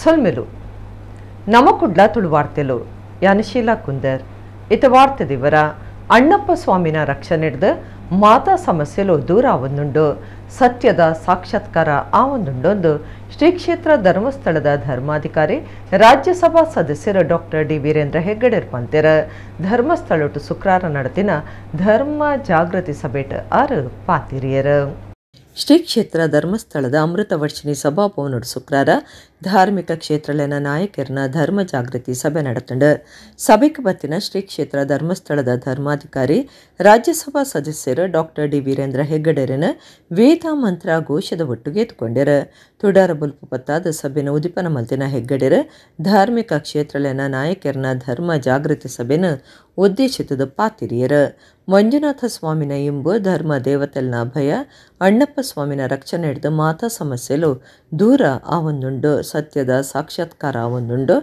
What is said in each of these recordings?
ಸೊಲ್ಮೆಲು ನಮಕುಡ್ಲ ತುಳುವಾರ್ತೆಲು ಯಾನಶೀಲಾ ಕುಂದರ್ ಇತ ವಾರ್ತೆ ದಿವರ ಅಣ್ಣಪ್ಪ ಸ್ವಾಮಿನ ರಕ್ಷಣೆಡ್ದು ಮಾತಾ ಸಮಸ್ಯೆಲು ದೂರ ಆವೊಂದುಂಡು ಸತ್ಯದ ಸಾಕ್ಷಾತ್ಕಾರ ಆವೊಂದುಂಡೊಂದು ಶ್ರೀ ಕ್ಷೇತ್ರ ಧರ್ಮಸ್ಥಳದ ಧರ್ಮಾಧಿಕಾರಿ ರಾಜ್ಯಸಭಾ ಸದಸ್ಯರು ಡಾಕ್ಟರ್ ಡಿ ವೀರೇಂದ್ರ ಹೆಗ್ಗಡೆರ್ ಪಂತೆರ್ ಧರ್ಮಸ್ಥಳಟು ಶುಕ್ರಾರ ನಡೆದಿನ ಧರ್ಮ ಜಾಗೃತಿ ಸಭೆಟ್ ಆರು ಪಾತಿರಿಯರು. ಶ್ರೀ ಕ್ಷೇತ್ರ ಧರ್ಮಸ್ಥಳದ ಅಮೃತವರ್ಷಿಣಿ ಸಭಾಭವನಡು ಶುಕ್ರಾರ ಧಾರ್ಮಿಕ ಕ್ಷೇತ್ರಲೆನ ನಾಯಕರನ ಧರ್ಮ ಜಾಗೃತಿ ಸಭೆ ನಡೆತಂಡು. ಸಭೆಗೆ ಬತ್ತಿನ ಶ್ರೀ ಕ್ಷೇತ್ರ ಧರ್ಮಸ್ಥಳದ ಧರ್ಮಾಧಿಕಾರಿ ರಾಜ್ಯಸಭಾ ಸದಸ್ಯರು ಡಾಕ್ಟರ್ ಡಿ ವೀರೇಂದ್ರ ಹೆಗ್ಗಡೆರನ ವೇದ ಮಂತ್ರ ಘೋಷದ ಒಟ್ಟಿಗೆ ಎತ್ಕೊಂಡರು. ತುಡಾರ ಬುಲ್ಪು ಪತ್ತಾದ ಸಭೆನ ಉದಿಪನ ಮಲ್ತಿನ ಹೆಗ್ಗಡೆರು ಧಾರ್ಮಿಕ ಕ್ಷೇತ್ರಲೆನ ನಾಯಕರನ ಧರ್ಮ ಜಾಗೃತಿ ಸಭೆನ ಉದ್ದೇಶಿತದ ಪಾತಿರಿಯರು. ಮಂಜುನಾಥ ಸ್ವಾಮಿನ ಇಂಬು ಧರ್ಮ ದೇವತೆಲ್ನ ಭಯ ಅಣ್ಣಪ್ಪ ಸ್ವಾಮಿನ ರಕ್ಷಣೆ ಹಿಡಿದು ಮಾತಾ ಸಮಸ್ಯೆಲು ದೂರ ಆವೊಂದುಂಡು ಸತ್ಯದ ಸಾಕ್ಷಾತ್ಕಾರ ಆವೊಂದುಂಡು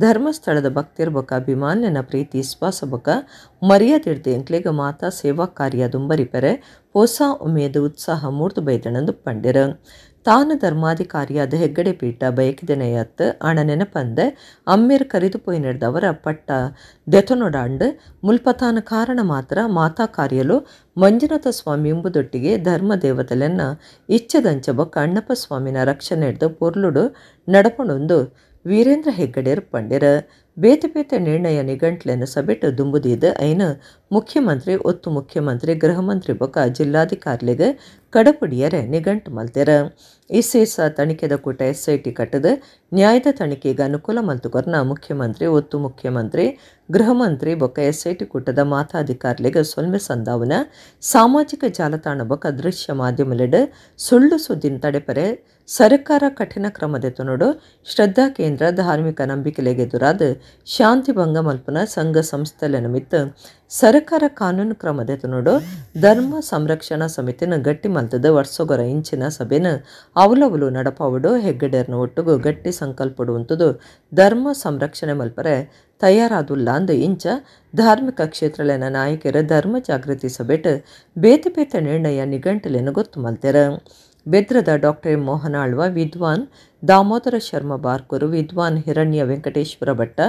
ಧರ್ಮಸ್ಥಳದ ಭಕ್ತಿರ್ಬೊಕ ಅಭಿಮಾನ್ಯನ ಪ್ರೀತಿ ವಿಶ್ವಾಸ ಬೊಕ ಮರ್ಯಾದಿಡ್ದು ಎಂಕ್ಲೆಗ್ ಮಾತಾ ಸೇವಾ ಕಾರ್ಯ ದುಂಬರಿಪೆರೆ ಹೊಸ ಉಮೇದು ಉತ್ಸಾಹ ಮೂರ್ತು ಬೈದಣಂದು ಪಂಡಿರು. ತಾನು ಧರ್ಮಾಧಿಕಾರಿಯಾದ ಹೆಗ್ಗಡೆ ಪೀಠ ಬಯಕಿದನೆಯತ್ತು ಅಣ ನೆನಪಂದೆ ಅಮ್ಮೇರ್ ಕರಿದು ಪೋಯಿ ನಡೆದವರ ಪಟ್ಟ ದೆತನೊಡಾಂಡು ಮುಲ್ಪತಾನ ಕಾರಣ ಮಾತ್ರ ಮಾತಾ ಕಾರ್ಯಲು ಮಂಜುನಾಥ ಸ್ವಾಮಿ ಎಂಬುದೊಟ್ಟಿಗೆ ಧರ್ಮ ದೇವತೆಲೆನ್ನ ಇಚ್ಛದಂಚ ಬೊಕ್ಕ ಅಣ್ಣಪ್ಪ ಸ್ವಾಮಿನ ರಕ್ಷಣೆ ಹಿಡ್ದು ಪೊರ್ಲುಡು ನಡಪಣೊಂದು ವೀರೇಂದ್ರ ಹೆಗ್ಗಡೆರ್ ಪಂಡಿರ. ಬೇತೆ ಬೇತೆ ನಿರ್ಣಯ ನಿಘಂಟ್ಲೆನ ಸಭೆಟ್ ದುಂಬುದೀದ್ ಐನ ಮುಖ್ಯಮಂತ್ರಿ ಒತ್ತು ಮುಖ್ಯಮಂತ್ರಿ ಗೃಹಮಂತ್ರಿ ಬೊಕ ಜಿಲ್ಲಾಧಿಕಾರಿಲೆಗ್ ಕಡಪುಡಿಯರೆ ನಿಘಂಟು ಮಲ್ತೆರ್. ಇಸೇಸ ತನಿಖೆದ ಕೂಟ ಎಸ್ಐಟಿ ಕಟ್ಟದ ನ್ಯಾಯದ ತನಿಖೆಗೆ ಅನುಕೂಲ ಮಲ್ತುಕೊರ್ನ ಮುಖ್ಯಮಂತ್ರಿ ಒತ್ತು ಮುಖ್ಯಮಂತ್ರಿ ಗೃಹಮಂತ್ರಿ ಬೊಕ್ಕ ಎಸ್ಐಟಿ ಕೂಟದ ಮಾತಾಧಿಕಾರಿಲೆಗ್ ಸೊಲ್ಮೆ ಸಂದಾವನ ಸಾಮಾಜಿಕ ಜಾಲತಾಣ ಬೊಕ್ಕ ದೃಶ್ಯ ಮಾಧ್ಯಮಲೆಡ್ ಸುಳ್ಳು ಸುದ್ದಿನ ತಡೆಪರೆ ಸರ್ಕಾರ ಕಠಿಣ ಕ್ರಮ ದೆತೊನೊಡು ಶ್ರದ್ಧಾ ಕೇಂದ್ರ ಧಾರ್ಮಿಕ ನಂಬಿಕೆಲೆಗೆ ಎದುರಾದ ಶಾಂತಿ ಭಂಗ ಮಲ್ಪುನ ಸಂಘ ಸಂಸ್ಥೆಲೆನ ಮಿತ್ತ್ ಸರ್ಕಾರ ಕಾನೂನು ಕ್ರಮ ದೆತೊನೊಡು ಧರ್ಮ ಸಂರಕ್ಷಣಾ ಸಮಿತಿನ ಗಟ್ಟಿ ಮಲ್ತದ ವರ್ಷಗೊರ ಇಂಚಿನ ಸಭೆನ ಅವಲವಲು ನಡಪಾವಡು ಹೆಗ್ಗಡೆರ್ನ ಒಟ್ಟುಗು ಗಟ್ಟಿ ಸಂಕಲ್ಪಡುವಂಥದ್ದು ಧರ್ಮ ಸಂರಕ್ಷಣೆ ಮಲ್ಪರೆ ತಯಾರಾದುಲ್ಲ ಅಂದು ಇಂಚ ಧಾರ್ಮಿಕ ಕ್ಷೇತ್ರಲೆನ ನಾಯಕರ ಧರ್ಮ ಜಾಗೃತಿ ಸಭೆಟ್ ಬೇತೆ ಬೇತೆ ನಿರ್ಣಯ ನಿಘಂಟುಲೆನ ಗೊತ್ತು ಮಲ್ತೆರ. ಬೆದ್ರದ ಡಾಕ್ಟರ್ ಎಂ ಮೋಹನ ಆಳ್ವ, ವಿದ್ವಾನ್ ದಾಮೋದರ ಶರ್ಮ ಬಾರ್ಕೂರು, ವಿದ್ವಾನ್ ಹಿರಣ್ಯ ವೆಂಕಟೇಶ್ವರ ಭಟ್ಟ,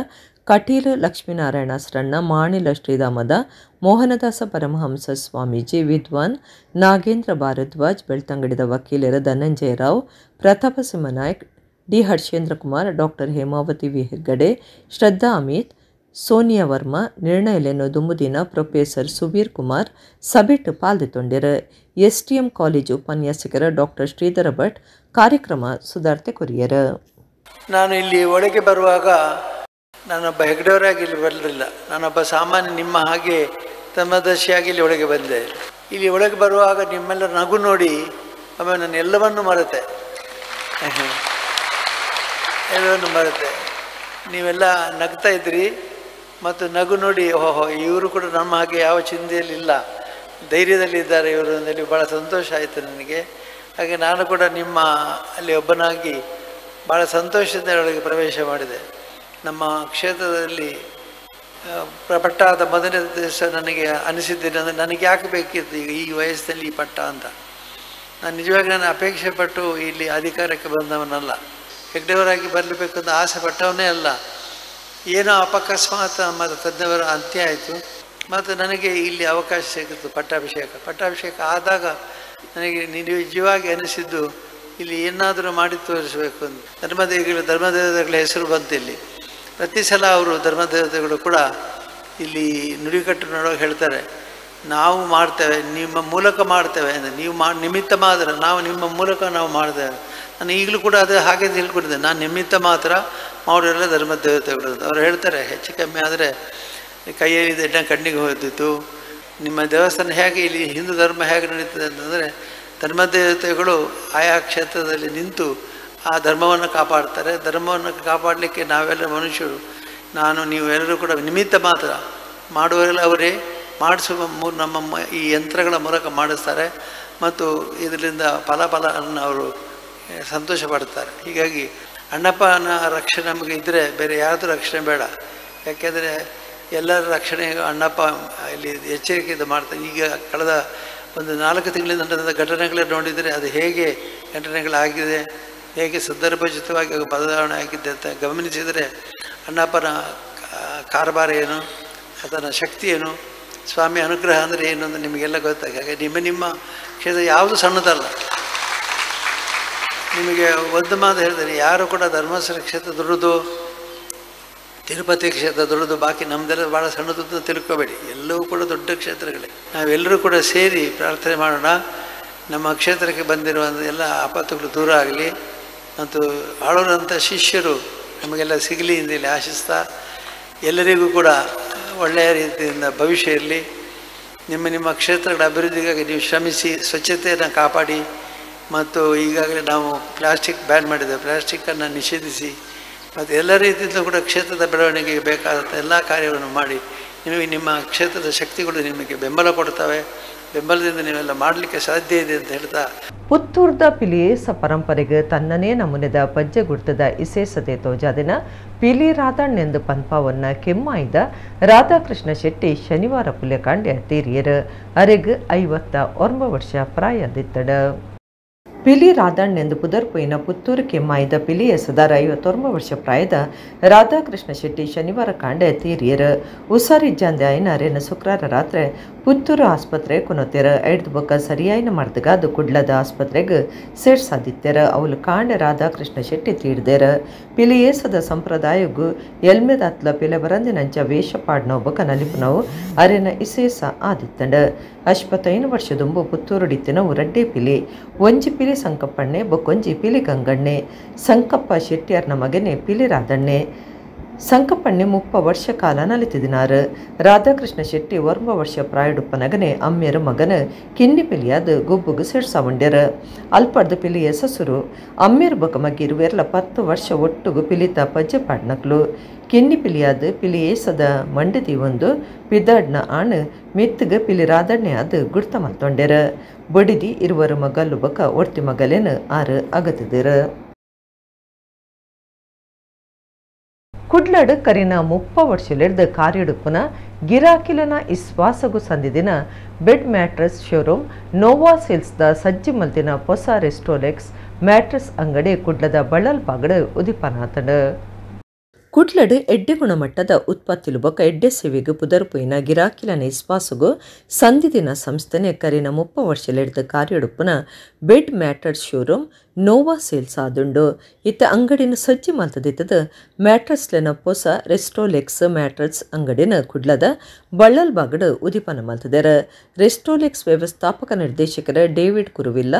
ಕಟೀಲು ಲಕ್ಷ್ಮೀನಾರಾಯಣ ಸರಣ್ಣ, ಮಾಣಿಲ ಶ್ರೀಧಾಮದ ಮೋಹನದಾಸ ಪರಮಹಂಸ ಸ್ವಾಮೀಜಿ, ವಿದ್ವಾನ್ ನಾಗೇಂದ್ರ ಭಾರದ್ವಾಜ್, ಬೆಳ್ತಂಗಡಿದ ವಕೀಲರ Dhananjaya Rao, Pratapsimha Naik, D Harshendra Kumar, doctor Hemavathi V Heggade, Shraddha Amit, Sonia Varma, ನಿರ್ಣಯಲೆನ್ನು ದುಂಬುದಿನ ಪ್ರೊಫೆಸರ್ ಸುವೀರ್ ಕುಮಾರ್ ಸಭೆಟ್ ಪಾಲ್ದೆತೊಂಡಿರು. ಎಸ್ಟಿಎಂ ಕಾಲೇಜು ಉಪನ್ಯಾಸಕರ ಡಾಕ್ಟರ್ ಶ್ರೀಧರ ಭಟ್ ಕಾರ್ಯಕ್ರಮ ಸುಧಾರ್ತೆ ಕೊರಿಯರು. ನಾನು ಇಲ್ಲಿ ಒಳಗೆ ಬರುವಾಗ ನಾನೊಬ್ಬ ಹೆಗ್ಡೆಯವರಾಗಿ ಇಲ್ಲಿ ಬರಲಿಲ್ಲ, ನಾನೊಬ್ಬ ಸಾಮಾನ್ಯ ನಿಮ್ಮ ಹಾಗೆ ತಮ್ಮದರ್ಶಿಯಾಗಿ ಇಲ್ಲಿ ಒಳಗೆ ಬಂದೆ. ಇಲ್ಲಿ ಒಳಗೆ ಬರುವಾಗ ನಿಮ್ಮೆಲ್ಲರ ನಗು ನೋಡಿ ಆಮೇಲೆ ನಾನು ಎಲ್ಲವನ್ನೂ ಮರೆತೆ, ಎಲ್ಲವನ್ನೂ ಮರೆತೆ. ನೀವೆಲ್ಲ ನಗ್ತಾ ಇದ್ರಿ ಮತ್ತು ನಗು ನೋಡಿ ಓಹೋ ಇವರು ಕೂಡ ನಮ್ಮ ಹಾಗೆ ಯಾವ ಚಿಂತೆಯಲ್ಲಿಲ್ಲ, ಧೈರ್ಯದಲ್ಲಿದ್ದಾರೆ ಇವರು ಅಂದೇಳಿ ಭಾಳ ಸಂತೋಷ ಆಯಿತು ನನಗೆ. ಹಾಗೆ ನಾನು ಕೂಡ ನಿಮ್ಮ ಅಲ್ಲಿ ಒಬ್ಬನಾಗಿ ಭಾಳ ಸಂತೋಷದಿಂದ ಒಳಗೆ ಪ್ರವೇಶ ಮಾಡಿದೆ. ನಮ್ಮ ಕ್ಷೇತ್ರದಲ್ಲಿ ಪಟ್ಟಾದ ಮೊದಲನೇ ದಿವಸ ನನಗೆ ಅನಿಸಿದ್ದೇನೆ ಅಂದರೆ ನನಗೆ ಯಾಕೆ ಬೇಕಿತ್ತು ಈಗ ಈ ವಯಸ್ಸಿನಲ್ಲಿ ಈ ಪಟ್ಟ ಅಂತ. ನಾನು ನಿಜವಾಗಿ ನಾನು ಅಪೇಕ್ಷೆ ಪಟ್ಟು ಇಲ್ಲಿ ಅಧಿಕಾರಕ್ಕೆ ಬಂದವನಲ್ಲ, ಹೆಗ್ಡೆಯವರಾಗಿ ಬರಲೇಬೇಕಂತ ಆಸೆ ಪಟ್ಟವನೇ ಅಲ್ಲ. ಏನೋ ಅಪಕಸ್ಮಾತ್ ನಮ್ಮ ತಂದೆಯವರ ಅಂತ್ಯ ಆಯಿತು ಮತ್ತು ನನಗೆ ಇಲ್ಲಿ ಅವಕಾಶ ಸಿಕ್ಕಿತು ಪಟ್ಟಾಭಿಷೇಕ. ಪಟ್ಟಾಭಿಷೇಕ ಆದಾಗ ನನಗೆ ನಿಜವಾಗಿ ಅನಿಸಿದ್ದು ಇಲ್ಲಿ ಏನಾದರೂ ಮಾಡಿ ತೋರಿಸಬೇಕು ಅಂತ. ಧರ್ಮದೇವತೆಗಳ ಹೆಸರು ಬಂತು ಇಲ್ಲಿ. ಪ್ರತಿ ಸಲ ಅವರು ಧರ್ಮದೇವತೆಗಳು ಕೂಡ ಇಲ್ಲಿ ನುಡಿಕಟ್ಟು ನೋಡುವಾಗ ಹೇಳ್ತಾರೆ, ನಾವು ಮಾಡ್ತೇವೆ, ನಿಮ್ಮ ಮೂಲಕ ಮಾಡ್ತೇವೆ ಅಂದರೆ ನೀವು ನಿಮಿತ್ತ ಮಾತ್ರ, ನಾವು ನಿಮ್ಮ ಮೂಲಕ ನಾವು ಮಾಡ್ತೇವೆ. ನಾನು ಈಗಲೂ ಕೂಡ ಅದು ಹಾಗೆ ತಿಳ್ಕೊಂಡಿದ್ದೆ, ನಾನು ನಿಮಿತ್ತ ಮಾತ್ರ, ಅವರೆಲ್ಲ ಧರ್ಮದೇವತೆಗಳು. ಅವ್ರು ಹೇಳ್ತಾರೆ ಹೆಚ್ಚು ಕಮ್ಮಿ ಆದರೆ ಕೈಯಲ್ಲಿ ದಡ್ಡ ಕಣ್ಣಿಗೆ ಹೋಗ್ತಿತ್ತು. ನಿಮ್ಮ ದೇವಸ್ಥಾನ ಹೇಗೆ ಇಲ್ಲಿ ಹಿಂದೂ ಧರ್ಮ ಹೇಗೆ ನಡೀತದೆ ಅಂತಂದರೆ ಧರ್ಮದೇವತೆಗಳು ಆಯಾ ಕ್ಷೇತ್ರದಲ್ಲಿ ನಿಂತು ಆ ಧರ್ಮವನ್ನು ಕಾಪಾಡ್ತಾರೆ. ಧರ್ಮವನ್ನು ಕಾಪಾಡಲಿಕ್ಕೆ ನಾವೆಲ್ಲ ಮನುಷ್ಯರು, ನಾನು ನೀವೆಲ್ಲರೂ ಕೂಡ ನಿಮಿತ್ತ ಮಾತ್ರ, ಮಾಡುವವರೆಲ್ಲ ಅವರೇ ಮಾಡಿಸುವ ನಮ್ಮ ಈ ಯಂತ್ರಗಳ ಮೂಲಕ ಮಾಡಿಸ್ತಾರೆ ಮತ್ತು ಇದರಿಂದ ಫಲಫಲವನ್ನು ಅವರು ಸಂತೋಷ ಪಡ್ತಾರೆ. ಹೀಗಾಗಿ ಅಣ್ಣಪ್ಪನ ರಕ್ಷಣೆ ನಮಗೆ ಇದ್ದರೆ ಬೇರೆ ಯಾರ್ದು ರಕ್ಷಣೆ ಬೇಡ. ಯಾಕೆಂದರೆ ಎಲ್ಲರ ರಕ್ಷಣೆ ಅಣ್ಣಪ್ಪ ಇಲ್ಲಿ ಎಚ್ಚರಿಕೆಯಿಂದ ಮಾಡ್ತಾರೆ. ಈಗ ಕಳೆದ ಒಂದು 4 ತಿಂಗಳಿಂದ ನಡೆದ ಘಟನೆಗಳೇ ನೋಡಿದರೆ ಅದು ಹೇಗೆ ಘಟನೆಗಳಾಗಿದೆ, ಹೇಗೆ ಸಂದರ್ಭೋಚಿತವಾಗಿ ಬದಲಾವಣೆ ಆಗಿದ್ದೆ ಅಂತ ಗಮನಿಸಿದರೆ ಅಣ್ಣಪ್ಪನ ಕಾರಬಾರ ಏನು, ಆತನ ಶಕ್ತಿ ಏನು, ಸ್ವಾಮಿ ಅನುಗ್ರಹ ಅಂದರೆ ಏನು ಅಂತ ನಿಮಗೆಲ್ಲ ಗೊತ್ತಾಗ. ಹಾಗೆ ನಿಮ್ಮ ನಿಮ್ಮ ಕ್ಷೇತ್ರ ಯಾವುದು ಸಣ್ಣದಲ್ಲ. ನಿಮಗೆ ಒಂದು ಮಾತು ಹೇಳ್ತಾರೆ, ಯಾರು ಕೂಡ ಧರ್ಮಸ್ಥಳ ಕ್ಷೇತ್ರ ದೊಡ್ಡದು, ತಿರುಪತಿ ಕ್ಷೇತ್ರ ದೊಡ್ಡದು, ಬಾಕಿ ನಮ್ಮದೆಲ್ಲ ಭಾಳ ಸಣ್ಣದು ಅಂತ ತಿಳ್ಕೋಬೇಡಿ. ಎಲ್ಲವೂ ಕೂಡ ದೊಡ್ಡ ಕ್ಷೇತ್ರಗಳೇ. ನಾವೆಲ್ಲರೂ ಕೂಡ ಸೇರಿ ಪ್ರಾರ್ಥನೆ ಮಾಡೋಣ, ನಮ್ಮ ಕ್ಷೇತ್ರಕ್ಕೆ ಬಂದಿರುವ ಎಲ್ಲ ಆಪತ್ತುಗಳು ದೂರ ಆಗಲಿ ಮತ್ತು ಆಳೋರಂಥ ಶಿಷ್ಯರು ನಮಗೆಲ್ಲ ಸಿಗಲಿ ಅಂತೇಳಿ ಆಶಿಸ್ತಾ, ಎಲ್ಲರಿಗೂ ಕೂಡ ಒಳ್ಳೆಯ ರೀತಿಯಿಂದ ಭವಿಷ್ಯ ಇರಲಿ. ನಿಮ್ಮ ನಿಮ್ಮ ಕ್ಷೇತ್ರಗಳ ಅಭಿವೃದ್ಧಿಗಾಗಿ ನೀವು ಶ್ರಮಿಸಿ, ಸ್ವಚ್ಛತೆಯನ್ನು ಕಾಪಾಡಿ. ಮತ್ತು ಈಗಾಗಲೇ ನಾವು ಪ್ಲಾಸ್ಟಿಕ್ ಬ್ಯಾನ್ ಮಾಡಿದ್ದೇವೆ, ಪ್ಲಾಸ್ಟಿಕ್ಕನ್ನು ನಿಷೇಧಿಸಿ ಮತ್ತು ಎಲ್ಲ ರೀತಿಯಿಂದ ಕೂಡ ಕ್ಷೇತ್ರದ ಬೆಳವಣಿಗೆಗೆ ಬೇಕಾದಂಥ ಎಲ್ಲ ಕಾರ್ಯಗಳನ್ನು ಮಾಡಿ. ನಿಮಗೆ ನಿಮ್ಮ ಕ್ಷೇತ್ರದ ಶಕ್ತಿಗಳು ನಿಮಗೆ ಬೆಂಬಲ ಕೊಡ್ತವೆ, ಬೆಂಬಲದಿಂದ ನೀವೆಲ್ಲ ಮಾಡಲಿಕ್ಕೆ ಸಾಧ್ಯ ಇದೆ ಅಂತ ಹೇಳ್ತಾ, ಪುತ್ತೂರ್ದ ಪಿಲಿಯೇಸ ಪರಂಪರೆಗೆ ತನ್ನನೇ ನಮೂನೆದ ಪಜ್ಜೆ ಗುರ್ತದ ಇಸೇಸದೆ ತೋಜಾದಿನ ಪಿಲಿ ರಾಧಣ್ಣೆಂದು ಪನ್ಪಾವನ್ನ ಕೆಮ್ಮಾಯ್ದ ರಾಧಾಕೃಷ್ಣ ಶೆಟ್ಟಿ ಶನಿವಾರ ಪುಲ್ಯಕಾಂಡ್ಯ ತೀರಿಯರು. ಅರೆಗ್ 59 ವರ್ಷ ಪ್ರಾಯದಿತ್ತಡ. ಪಿಲಿ ರಾಧಣ್ಣೆಂದು ಪುದರ್ಪೊಯ್ನ ಪುತ್ತೂರು ಕೆಮ್ಮಾಯ್ದ ಪಿಲಿಯೇಸದಾರ 59 ವರ್ಷ ಪ್ರಾಯದ ರಾಧಾಕೃಷ್ಣ ಶೆಟ್ಟಿ ಶನಿವಾರ ಕಾಂಡೆ ತೀರಿಯರು. ಉಸಾರಿಜ್ಜಾಂದೆ ಆಯ್ನ ಅರೆನ ಶುಕ್ರವಾರ ರಾತ್ರಿ ಪುತ್ತೂರು ಆಸ್ಪತ್ರೆ ಕೊನೊತ್ತೆರ. ಐದು ಬೊಕ್ಕ ಸರಿಯಾಯಿನ ಮರ್ದಗಾದು ಕುಡ್ಲದ ಆಸ್ಪತ್ರೆಗೆ ಸೇರ್ಸಾದಿತ್ತೆರ. ಅವಳು ಕಾಂಡೆ ರಾಧಾಕೃಷ್ಣ ಶೆಟ್ಟಿ ತೀರ್ದೇರ. ಪಿಲಿಯೇಸದ ಸಂಪ್ರದಾಯಗೂ ಎಲ್ಮೆದಾತ್ಲ ಪಿಲೆ ಬರಂದಿನಂಚ ವೇಷ ಪಾಡ್ನೋ ಬೊಕ್ಕ ನಲಿಪುನವು ಅರೆನ ಇಸೇಸ ಆದಿತ್ತಂಡ. 55 ವರ್ಷದುಂಬು ಪುತ್ತೂರುಡಿತ್ತಿನವು ರಡ್ಡೆ ಪಿಲಿ, ಒಂಜಿ ಪಿಲಿ ಸಂಕಪ್ಪಣ್ಣೆ ಬೊಕ್ಕೊಂಜಿ ಪಿಲಿ ಗಂಗಣ್ಣೆ. ಸಂಕಪ್ಪ ಶೆಟ್ಟಿಯರ್ನ ಮಗನೇ ಪಿಲಿ ರಾಧಣ್ಣೆ. ಸಂಕಪ್ಪಣ್ಣೆ 30 ವರ್ಷ ಕಾಲ ನಲಿತಿದಿನಾರು. ರಾಧಾಕೃಷ್ಣ ಶೆಟ್ಟಿ 9 ವರ್ಷ ಪ್ರಾಯಡುಪ್ಪನಗನೆ ಅಮ್ಮೆರು ಮಗನ ಕಿನ್ನಿ ಪಿಲಿಯಾದ ಗುಬ್ಬುಗು ಸೇರ್ಸಾವಂಡ್ಯರು. ಅಲ್ಪಡ್ದು ಪಿಲಿಯ ಸಸುರು ಅಮ್ಮೇರು ಬೊಕ ಮಗ್ಗಿರುವೆರ್ಲ 10 ವರ್ಷ ಒಟ್ಟುಗು ಪಿಲಿತ ಪಜ್ಜೆ ಪಾಡ್ನಕ್ಲು. ಕಿನ್ನಿ ಪಿಲಿಯಾದ ಪಿಲಿಯೇಸದ ಮಂಡದಿ ಒಂದು ಪಿದಾಡ್ನ ಆಣ್ ಮೆತ್ತಗ ಪಿಲಿ ರಾಧಣ್ಣೆ ಅದು ಗುರ್ತ ಮಲ್ತೊಂಡೆರ. ಬಡಿದಿ ಇರುವರು ಮಗಲ್ಲು ಬೊಕ ಒರ್ತಿ ಮಗಲೇನು ಆರು ಅಗತಿದಿರು. ಕುಡ್ಲಡು ಕರಿನ 30 ವರ್ಷಲಿಡ್ದು ಕಾರ್ಯಡುಪ್ಪುನ ಗಿರಾಕಿಲನ ಇಸ್ವಾಸಗು ಸಂದಿದಿನ ಬೆಡ್ ಮ್ಯಾಟ್ರಸ್ ಶೋರೂಮ್ ನೋವಾ ಸೇಲ್ಸ್ದ ಸಜ್ಜಿ ಮಲ್ತಿನ ಹೊಸ ರೆಸ್ಟೋಲೆಕ್ಸ್ ಮ್ಯಾಟ್ರಸ್ ಅಂಗಡಿ ಕುಡ್ಲದ ಬಳ್ಳಲ್ ಬಾಗಡು ಉದಿಪನಾತಂಡು. ಕುಡ್ಲಡು ಎಡ್ಡೆ ಗುಣಮಟ್ಟದ ಉತ್ಪತ್ತಿಲು ಬೊಕ ಎಡ್ಡೆ ಸೇವೆಗೆ ಪುದರ್ಪೊಯ್ನ ಗಿರಾಕಿಲನ ಇಸ್ವಾಸಗು ಸಂದಿದಿನ ಸಂಸ್ಥೆನೆ ಕರಿನ 30 ವರ್ಷಲಿಡ್ದು ಕಾರ್ಯಡುಪ್ಪುನ bed mattress showroom Nova sales ಆದುಂಡು. ಇತ್ತ ಅಂಗಡಿನ ಸಜ್ಜಿ ಮಲ್ತದಿತ್ತದ ಮ್ಯಾಟ್ರಸ್ಲೆನ ಪೊಸ ರೆಸ್ಟೋಲೆಕ್ಸ್ ಮ್ಯಾಟ್ರಸ್ ಅಂಗಡಿನ ಕುಡ್ಲದ ಬಳ್ಳಲ್ ಬಾಗಡು ಉದಿಪನ ಮಲ್ತದೆರ. ರೆಸ್ಟೋಲೆಕ್ಸ್ ವ್ಯವಸ್ಥಾಪಕ ನಿರ್ದೇಶಕರ ಡೇವಿಡ್ ಕುರುವಿಲ್ಲ,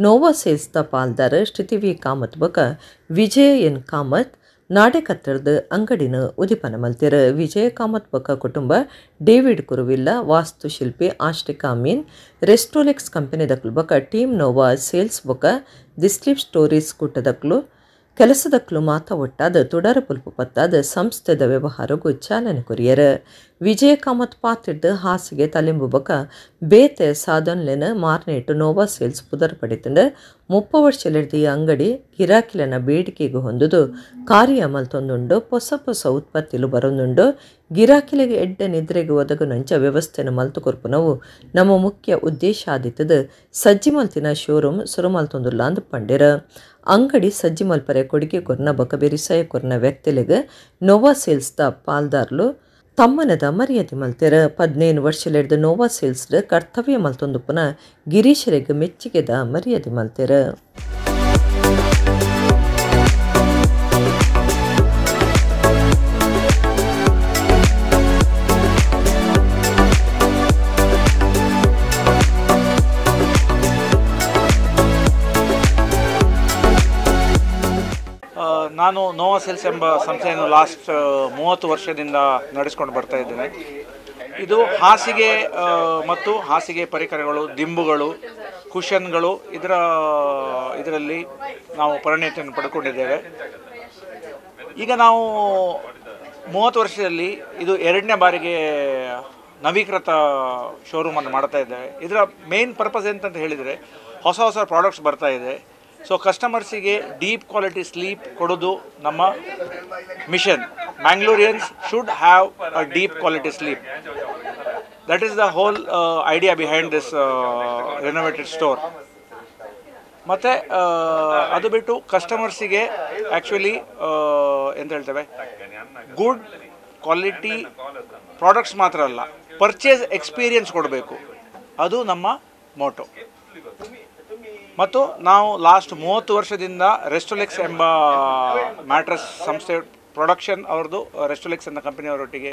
ನೋವಾ ಸೇಲ್ಸ್ದ ಪಾಲ್ದಾರ ಶ್ರುತಿ ವಿ ಕಾಮತ್ ಬೊಕ ವಿಜಯ ಎನ್ ಕಾಮತ್ ನಾಡೆ ಕತ್ತರದ ಅಂಗಡಿನ ಉದಿಪನ ಮಲ್ತಿರ. ವಿಜಯ ಕಾಮತ್ ಬೊಕ ಕುಟುಂಬ ಡೇವಿಡ್ ಕುರುವಿಲ್ಲ, ವಾಸ್ತುಶಿಲ್ಪಿ ಆಶ್ರಿಕಾ ಮೀನ್, ರೆಸ್ಟೋಲೆಕ್ಸ್ ಕಂಪನಿ ದಕ್ಲು ಬೊಕ ಟೀಮ್ ನೋವಾ ಸೇಲ್ಸ್ ಬೊಕ the sleep stories ಕೂಟದಕ್ಲು ಕೆಲಸದಕ್ಲು ಮಾತ ಒಟ್ಟಾದ ತುಡರ ಪುಲ್ಪು ಪತ್ತಾದ ಸಂಸ್ಥೆದ ವ್ಯವಹಾರಗೂ ಚಾಲನೆ ಕೊರಿಯರ. ವಿಜಯ ಕಾಮತ್ ಪಾತಿಡ್ದು ಹಾಸಿಗೆ ತಲೆಂಬು ಬೊಕ ಬೇತೆ ಸಾಧನ್ಲೆನ ಮಾರ್ನೇಟು ನೋವಾ ಸೇಲ್ಸ್ ಪುದರ್ ಪಡಿತಂಡು. 30 ವರ್ಷಲಿಡ್ದು ಈ ಅಂಗಡಿ ಗಿರಾಕಿಲನ ಬೇಡಿಕೆಗೆ ಹೊಂದುದು ಕಾರ್ಯ ಮಲ್ತೊಂದುಂಡು. ಪೊಸ ಪೊಸ ಉತ್ಪತ್ತಿಲು ಬರೊಂದುಂಡು. ಗಿರಾಕಿಲಿಗೆ ಎಡ್ಡೆ ನಿದ್ರೆಗೆ ಒದಗುನಂಚ ವ್ಯವಸ್ಥೆನ ಮಲ್ತು ಕೊರ್ಪುನವು ನಮ್ಮ ಮುಖ್ಯ ಉದ್ದೇಶ ಆದಿತ್ತದು ಸಜ್ಜಿ ಮಲ್ತಿನ ಶೋರೂಮ್ ಸುರು ಮಲ್ತೊಂದುಲ್ಲ ಅಂದು ಪಂಡಿರ. ಅಂಗಡಿ ಸಜ್ಜಿ ಮಲ್ಪರೆ ಕೊಡುಗೆ ಕೊರ್ನ ಬೊಕ ಬೆರಿಸಾಯ ಕೊರ್ನ ವ್ಯಕ್ತಿಲಿಗೆ ನೋವಾ ಸೇಲ್ಸ್ದ ಪಾಲ್ದಾರ್ಲು ತಮ್ಮನದ ಮರ್ಯಾದೆ ಮಲ್ತೆರ. 15 ವರ್ಷಲಿಡ್ದು ನೋವಾ ಸೇಲ್ಸ್ಡ್ ಕರ್ತವ್ಯ ಮಲ್ತೊಂದುಪ್ಪುನ ಗಿರೀಶರಿಗೆ ಮೆಚ್ಚುಗೆದ ಮರ್ಯಾದೆ ಮಲ್ತೆರ. ನಾನು ನೋವಾ ಸೇಲ್ಸ್ ಎಂಬ ಸಂಸ್ಥೆಯನ್ನು ಲಾಸ್ಟ್ 30 ವರ್ಷದಿಂದ ನಡೆಸ್ಕೊಂಡು ಬರ್ತಾ ಇದ್ದೇನೆ. ಇದು ಹಾಸಿಗೆ ಮತ್ತು ಹಾಸಿಗೆ ಪರಿಕರಗಳು, ದಿಂಬುಗಳು, ಕುಷನ್ಗಳು ಇದರಲ್ಲಿ ನಾವು ಪರಿಣತಿಯನ್ನು ಪಡ್ಕೊಂಡಿದ್ದೇವೆ. ಈಗ ನಾವು 30 ವರ್ಷದಲ್ಲಿ ಇದು 2ನೇ ಬಾರಿಗೆ ನವೀಕೃತ ಶೋರೂಮನ್ನು ಮಾಡ್ತಾ ಇದ್ದೇವೆ. ಇದರ ಮೇನ್ ಪರ್ಪಸ್ ಎಂತಂತ ಹೇಳಿದರೆ, ಹೊಸ ಹೊಸ ಪ್ರಾಡಕ್ಟ್ಸ್ ಬರ್ತಾ ಇದೆ. ಸೊ ಕಸ್ಟಮರ್ಸಿಗೆ ಡೀಪ್ ಕ್ವಾಲಿಟಿ ಸ್ಲೀಪ್ ಕೊಡೋದು ನಮ್ಮ mission. Mangaloreans should have a deep quality sleep. That is the whole idea behind this renovated store. ಮತ್ತು ಅದು ಬಿಟ್ಟು ಕಸ್ಟಮರ್ಸಿಗೆ ಆ್ಯಕ್ಚುಲಿ ಎಂತ ಹೇಳ್ತೇವೆ, good quality products ಮಾತ್ರ ಅಲ್ಲ, ಪರ್ಚೇಸ್ ಎಕ್ಸ್ಪೀರಿಯನ್ಸ್ ಕೊಡಬೇಕು, ಅದು ನಮ್ಮ ಮೋಟೋ. ಮತ್ತು ನಾವು ಲಾಸ್ಟ್ 30 ವರ್ಷದಿಂದ ರೆಸ್ಟೋಲೆಕ್ಸ್ ಎಂಬ ಮ್ಯಾಟ್ರಸ್ ಸಂಸ್ಥೆ ಪ್ರೊಡಕ್ಷನ್ ಅವ್ರದ್ದು ರೆಸ್ಟೋಲೆಕ್ಸ್ ಅನ್ನೋ ಕಂಪನಿಯವರೊಟ್ಟಿಗೆ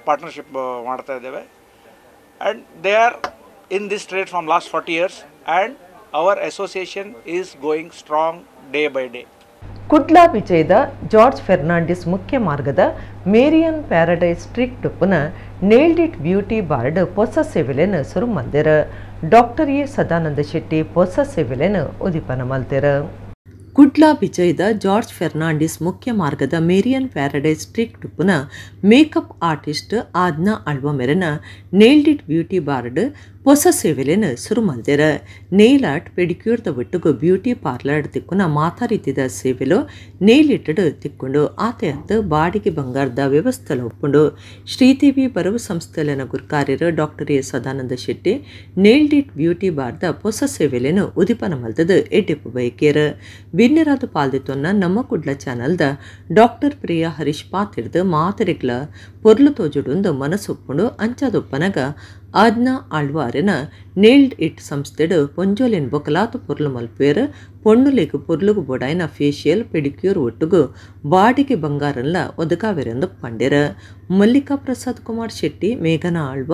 ಪಾರ್ಟ್ನರ್ಶಿಪ್ ಮಾಡ್ತಾ ಇದ್ದೇವೆ. And they are in this trade from last 40 years and our association is going strong day by day. Kudla ವಿಜಯದ George Fernandes ಮುಖ್ಯ ಮಾರ್ಗದ Marian paradise street ಟುಪ್ಪುನ ನೇಲ್ಡಿಟ್ beauty border ಹೊಸ ಸೇವೆಲೆನ್ ಸುರು ಮಲ್ದೆರ. ಡಾಕ್ಟರ್ ಎ ಸದಾನಂದ ಶೆಟ್ಟಿ ಹೊಸ ಸೇವೆಲೆನ್ ಉದಿಪನ ಮಲ್ತೆರ. ಕುಡ್ಲಾ ವಿಜಯದ ಜಾರ್ಜ್ ಫೆರ್ನಾಂಡಿಸ್ ಮುಖ್ಯ ಮಾರ್ಗದ Marian paradise street ಟುಪ್ಪುನ makeup artist ಆದ್ನಾ ಆಳ್ವ ಮೆರನ ನೇಲ್ಡಿಟ್ ಬ್ಯೂಟಿ ಬಾರ್ಡ್ ಹೊಸ ಸೇವೆಲೆನ್ ಸುರು ಮಲ್ದೆರ. ನೇಲ್ ಆರ್ಟ್ ಪೆಡಿಕ್ಯೂರ್ದ ಒಟ್ಟುಗು ಬ್ಯೂಟಿ ಪಾರ್ಲರ್ ತಿಕ್ಕುನ ಮಾತಾ ರೀತಿದ ಸೇವೆಲು ನೇಲ್ ಇಟ್ಟಡು ತಿಕ್ಕೊಂಡು ಆತೆ ಅತ್ತು ಬಾಡಿಗೆ ಬಂಗಾರದ ವ್ಯವಸ್ಥೆಲ ಒಪ್ಪುಂಡು. ಶ್ರೀದೇವಿ ಬರವು ಸಂಸ್ಥೆಲೆನ ಗುರ್ಕಾರ್ಯರು doctor A Sadananda Shetty nailed it beauty ಬಾರ್ದ ಹೊಸ ಸೇವೆಲೆನ್ ಉದಿಪನ ಮಲ್ದದು ಎಡ್ಡೆಪ್ಪು ಬಯಕೇರ್. ಬಿನ್ನೆರಾದ ಪಾಲ್ದಿತ್ತೊನ್ನ ನಮ್ಮ ಕುಡ್ಲ ಚಾನಲ್ದ ಡಾಕ್ಟರ್ ಪ್ರಿಯಾ ಹರೀಶ್ ಪಾತಿರ್ದು ಮಾತರಿಗ್ಲ ಪೊರ್ಲು ತೋಜುಡುಂದು ಮನಸ್ಸೊಪ್ಪುಂಡು. ಅಂಚಾದೊಪ್ಪನಗ ಆದ್ನಾ ಆಳ್ವಾರಿನ ನೇಲ್ಡ್ it ಸಂಸ್ಥೆಡು ಪೊಂಜೋಲಿನ್ ಬೊಕಲಾತು ಪೊರ್ಲು ಮಲ್ಪೇರ್ ಪೊಣ್ಣುಲೆಗ್ ಪೊರ್ಲುಗು ಬೊಡಾಯಿನ ಫೇಶಿಯಲ್ ಪೆಡಿಕ್ಯೂರ್ ಒಟ್ಟುಗು ಬಾಡಿಗೆ ಬಂಗಾರನ್ಲ ಒದಗಾವೆರೆಂದು ಪಂಡೆರ. ಮಲ್ಲಿಕಾ ಪ್ರಸಾದ್ ಕುಮಾರ್ ಶೆಟ್ಟಿ, ಮೇಘನಾ ಆಳ್ವ,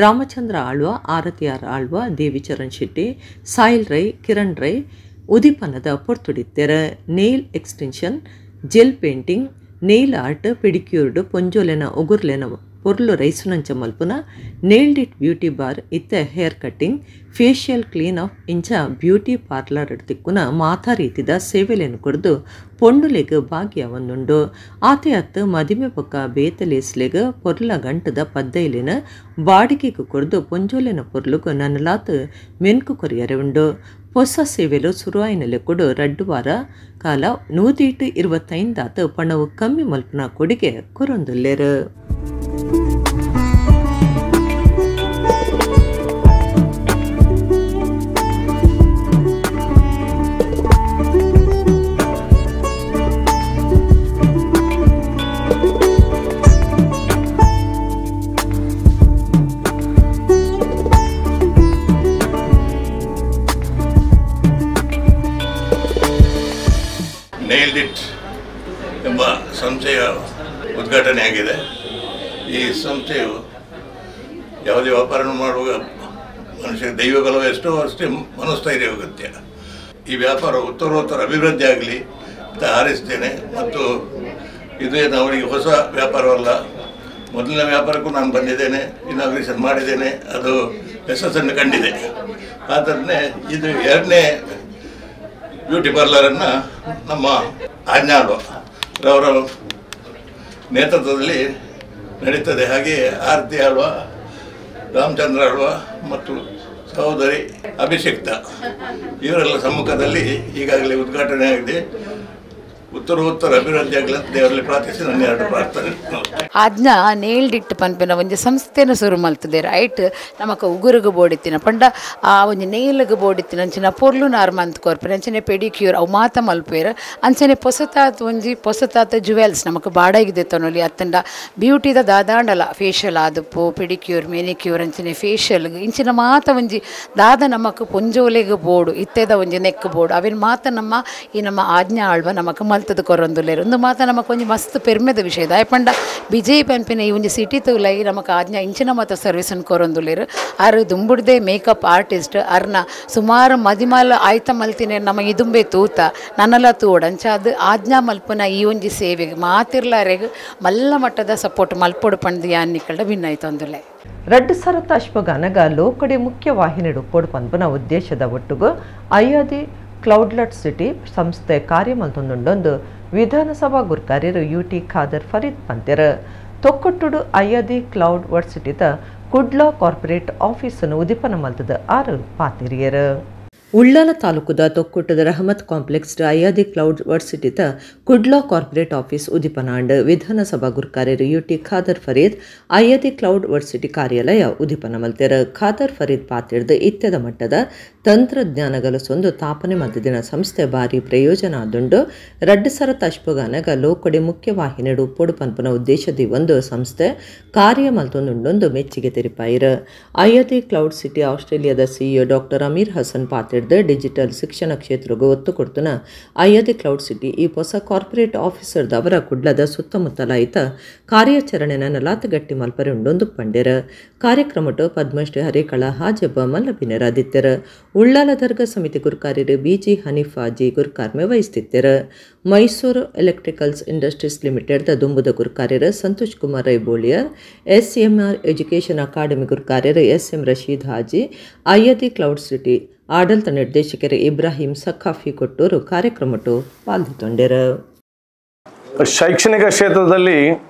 ರಾಮಚಂದ್ರ ಆಳ್ವ, ಆರತಿಯಾರ್ ಆಳ್ವ, ದೇವಿಚರಣ್ ಶೆಟ್ಟಿ, ಸಾಯಿಲ್ ರೈ, ಕಿರಣ್ ರೈ ಉದಿಪನದ ಪೊರ್ತುಡಿತ್ತೆರ. Nail extension, gel painting, nail art, ಪೆಡಿಕ್ಯೂರ್ಡ್ ಪೊಂಜೋಲೆನ ಉಗುರ್ಲೆನ ಪೊರ್ಲು ರೈಸುನಂಚ ಮಲ್ಪುನ ನೇಲ್ಡಿಟ್ ಬ್ಯೂಟಿ ಬಾರ್ ಇತ್ತ hair cutting, facial clean up ಇಂಚ ಬ್ಯೂಟಿ ಪಾರ್ಲರ್ ತಿಕ್ಕುನ ಮಾತಾ ರೀತಿದ ಸೇವೆಲೆನ್ ಕೊರ್ದು ಪೊಣ್ಣುಲೆಗ್ ಭಾಗ್ಯ ಒಂದುಂಡು. ಆತೆ ಅತ್ತು ಮದಿಮೆ ಬೊಕ್ಕ ಬೇತಲೇಸ್ಲೆಗ್ ಪೊರ್ಲ ಗಂಟದ ಪದ್ದೈಲಿನ ಬಾಡಿಗೆಗ್ ಕೊರ್ದು ಪೊಂಜೋಲೆನ ಪೊರ್ಲುಗು ನನಲಾತ್ ಮೆನ್ಕು ಕೊರಿಯರೆ ಉಂಡು. ಹೊಸ ಸೇವೆಲು ಸುರುವಾಯಿನ ಕೊಡು ರಡ್ಡು ವಾರ ಕಾಲ 125 ಪಣವು ಕಮ್ಮಿ ಮಲ್ಪುನ ಕೊಡುಗೆ ಕೊರೊಂದುಲ್ಲೆರ್. ನೇಲ್ಡಿಟ್ ಎಂಬ ಸಂಸ್ಥೆಯ ಉದ್ಘಾಟನೆಯಾಗಿದೆ. ಈ ಸಂಸ್ಥೆಯು ಯಾವುದೇ ವ್ಯಾಪಾರವನ್ನು ಮಾಡುವಾಗ ಮನುಷ್ಯ ದೈವ ಬಲವ ಎಷ್ಟೋ ಅಷ್ಟೇ ಮನಸ್ಥೈರ್ಯ ಅಗತ್ಯ. ಈ ವ್ಯಾಪಾರ ಉತ್ತರೋತ್ತರ ಅಭಿವೃದ್ಧಿ ಆಗಲಿ ಅಂತ ಹಾರೈಸ್ತೇನೆ. ಮತ್ತು ಇದೇನು ಅವರಿಗೆ ಹೊಸ ವ್ಯಾಪಾರವಲ್ಲ, ಮೊದಲಿನ ವ್ಯಾಪಾರಕ್ಕೂ ನಾನು ಬಂದಿದ್ದೇನೆ, ಇನಾಗ್ರೇಷನ್ ಮಾಡಿದ್ದೇನೆ, ಅದು ಯಶಸ್ಸನ್ನು ಕಂಡಿದೆ. ಆದ್ದರಿಂದ ಇದು ಎರಡನೇ ಬ್ಯೂಟಿ ಪಾರ್ಲರನ್ನು ನಮ್ಮ ಆಜ್ಞಾ ಆಳ್ವ ರವರ ನೇತೃತ್ವದಲ್ಲಿ ನಡೀತದೆ. ಹಾಗೆಯೇ ಆರತಿ ಆಳ್ವ, ರಾಮಚಂದ್ರ ಆಳ್ವ ಮತ್ತು ಸಹೋದರಿ ಅಭಿಷಿಕ್ತ ಇವರೆಲ್ಲ ಸಮ್ಮುಖದಲ್ಲಿ ಈಗಾಗಲೇ ಉದ್ಘಾಟನೆ ಆಗಿದೆ. ಉತ್ತರೋತ್ತರ ಅಭಿವೃದ್ಧಿ ಆಗಲಿ ಅಂತ ದೇವರಲ್ಲಿ ಪ್ರಾರ್ಥಿಸಿ ನನ್ನ ಎರಡು ಪ್ರಾರ್ಥನೆ. ಆಜ್ಞಾ ನೇಲ್ಡಿಟ್ ಪನ್ಪಿನ ಒಂಜಿ ಸಂಸ್ಥೆನ ಸುರು ಮಲ್ತದೇರ್. ಐಟ್ ನಮಕ ಉಗುರುಗು ಬೋಡಿತ್ತಿನ ಪಂಡ ಆ ಒಂಜಿ ನೇಲ್ಗ್ ಬೋಡಿತ್ತಿನ ಅಂಚಿನ ಪೊರ್ಲು ನಾರ್ ಮಂತ್ ಕೊರ್ಪಿನ ಅಂಚನೆ ಪೆಡಿಕ್ಯೂರ್ ಅವು ಮಾತ ಮಲ್ಪೇರ್. ಅಂಚನೆ ಪೊಸತಾತ್ ಒಂಜಿ ಪೊಸತಾತ ಜುವೆಲ್ಸ್ ನಮಕ್ ಬಾಡಾಗಿದೆ ತನೊಲಿ ಅತ್ತಂಡ ಬ್ಯೂಟಿದ ದಾದಾಂಡಲ ಫೇಶಿಯಲ್ ಆದುಪ್ಪು ಪೆಡಿಕ್ಯೂರ್ ಮೆನಿಕ್ಯೂರ್ ಅಂಚನೆ ಫೇಶಿಯಲ್ ಇಂಚಿನ ಮಾತ ಒಂಜಿ ದಾದ ನಮಕ್ ಪೊಂಜೋಲೆಗ್ ಬೋಡು ಇತ್ತೆದ ಒಂಜಿ ನೆಕ್ ಬೋಡು ಅವಿನ ಮಾತ ನಮ್ಮ ಈ ನಮ್ಮ ಆಜ್ಞಾ ಆಳ್ವ ನಮಕ್ ಮಲ್ತದ ಕೊರೊಂದುಲ್ಲೆರ್. ಒಂದು ಮಾತ ನಮಕ್ ಒಂಜಿ ಮಸ್ತ್ ಪೆರ್ಮೆದ ವಿಷಯ ದಾಯಪಂಡ ಬಿಜೆಪಿ ಪನ್ಪಿನ ಈ ಒಂಜಿ ಸಿಟಿ ತೂಲೈ ನಮಕ್ ಆಜ್ಞಾ ಇಂಚಿನ ಮಾತ ಸರ್ವಿಸನ್ ಕೊರೊಂದುಲ್ಲೆರ್. ಆರು ದುಂಬುಡ್ದೆ ಮೇಕಪ್ ಆರ್ಟಿಸ್ಟ್ ಅರ್ನ ಸುಮಾರು ಮದಿಮಾಲ ಆಯ್ತ ಮಲ್ತಿನ ನಮ್ಮ ಇದುಂಬೆ ತೂತ ನನ್ನಲ ತೂಡ್ ಅಂಚ ಅದು ಆಜ್ಞಾ ಮಲ್ಪುನ ಈ ಒಂಜಿ ಸೇವೆಗೆ ಮಾತಿರ್ಲಾರೆಗ್ ಮಲ್ಲ ಮಟ್ಟದ ಸಪೋರ್ಟ್ ಮಲ್ಪೊಡು ಪಂದ್ ಯಾನ್ ನಿಕಲ್ಡ ಭಿನ್ನಾಯ್ತೊಂದುಲ್ಲೆ. ರಡ್ಡು ಸರತ ಅಶ್ವಗಾನಗ ಲೋಕಡೆ ಮುಖ್ಯ ವಾಹಿನಿ ಉಪ್ಪೊಡು ಪನ್ಪುನ ಉದ್ದೇಶದ ಒಟ್ಟುಗು ಅಯ್ಯಾದಿ ಕ್ಲೌಡ್ಲಟ್ ಸಿಟಿ ಸಂಸ್ಥೆ ಕಾರ್ಯಮಲ್ತೊಂದುಂಡೊಂದು ವಿಧಾನಸಭಾ ಗುರ್ಕಾರ್ಯರು ಯುಟಿ ಖಾದರ್ ಫರೀದ್ ಪಂತೆರ್. ತೊಕ್ಕೊಟ್ಟುಡು ಅಯ್ಯಾದಿ ಕ್ಲೌಡ್ ವರ್ಸಿಟಿದ ಕುಡ್ಲಾ ಕಾರ್ಪೊರೇಟ್ ಆಫೀಸನ್ನು ಉದಿಪನ ಮಲ್ತದ ಆರು ಪಾತಿರಿಯರು. ಉಳ್ಳಾಲ ತಾಲೂಕುದ ತೊಕ್ಕುಟ್ಟದ ರಹಮತ್ ಕಾಂಪ್ಲೆಕ್ಸ್ ಅಯಾದಿ ಕ್ಲೌಡ್ ವರ್ಸಿಟಿತ ಕುಡ್ಲಾ ಕಾರ್ಪೊರೇಟ್ ಆಫೀಸ್ ಉದಿಪನಾಂಡ್. ವಿಧಾನಸಭಾ ಗುರ್ಕಾರ್ಯರು ಯುಟಿ ಖಾದರ್ ಫರೀದ್ ಅಯಾದಿ ಕ್ಲೌಡ್ ವರ್ಸಿಟಿ ಕಾರ್ಯಾಲಯ ಉದಿಪನ ಮಲ್ತೆರ್. ಖಾದರ್ ಫರೀದ್ ಪಾತಿರ್ದು ಇತ್ಯದ ಮಟ್ಟದ ತಂತ್ರಜ್ಞಾನಗಲಸೊಂದು ತಾಪನೆ ಮದ್ದದಿನ ಸಂಸ್ಥೆ ಭಾರಿ ಪ್ರಯೋಜನ ಆದುಂಡು. ರಡ್ಡು ಸರತ ಅಶ್ಪಗಾನಗ ಲೋಕಡೆ ಮುಖ್ಯವಾಹಿನಿಡು ಉಪ್ಪೊಡು ಪನ್ಪುನ ಉದ್ದೇಶದಿ ಒಂದು ಸಂಸ್ಥೆ ಕಾರ್ಯ ಮಲ್ತೊಂದುಂಡೊಂದು ಮೆಚ್ಚಿಗೆ ತೆರಿಪಾಯಿರು. ಅಯಾದಿ ಕ್ಲೌಡ್ ಸಿಟಿ ಆಸ್ಟ್ರೇಲಿಯಾದ ಸಿಇಒ ಡಾಕ್ಟರ್ ಅಮೀರ್ ಹಸನ್ ಪಾತಿರ್ದು ಡಿಜಿಟಲ್ ಶಿಕ್ಷಣ ಕ್ಷೇತ್ರಗೂ ಒತ್ತು ಕೊಡ್ತುನ ಅಯಾದಿ ಕ್ಲೌಡ್ ಸಿಟಿ ಈ ಹೊಸ ಕಾರ್ಪೊರೇಟ್ ಆಫೀಸರ್ದವರ ಕುಡ್ಲದ ಸುತ್ತಮುತ್ತಲಾಯಿತ ಕಾರ್ಯಾಚರಣೆ ನಲಾತ್ ಗಟ್ಟಿ ಮಲ್ಪರೆ ಉಂಡೊಂದು ಪಂಡೆರ್. ಕಾರ್ಯಕ್ರಮಟು ಪದ್ಮಶ್ರೀ ಹರೇಕಳ ಹಾಜಬ್ಬ ಮಲ್ಲಬಿನರಾದಿತ್ಯರು. ಉಳ್ಳಾಲ ದರ್ಗಾ ಸಮಿತಿ ಗುರ್ಕಾರ್ಯರು ಬಿಜಿ ಹನೀಫಾಜಿ ಗುರ್ಕಾರ್ಮೆ ವಹಿಸುತ್ತಿದ್ದರು. ಮೈಸೂರು ಎಲೆಕ್ಟ್ರಿಕಲ್ಸ್ ಇಂಡಸ್ಟ್ರೀಸ್ ಲಿಮಿಟೆಡ್ ದುಂಬುದ ಗುರ್ಕಾರ್ಯರು Santosh Kumar Rai Boliyar, SMR education academy ಗುರ್ಕಾರ್ಯರು SM Rasheed Haji, Ayadi cloud city ಆಡಳಿತ ನಿರ್ದೇಶಕರು ಇಬ್ರಾಹಿಂ ಸಖಾಫಿ ಕೊಟ್ಟೂರು ಕಾರ್ಯಕ್ರಮಟು ಪಾಲ್ಗೊಂಡರು. ಶೈಕ್ಷಣಿಕ ಕ್ಷೇತ್ರದಲ್ಲಿ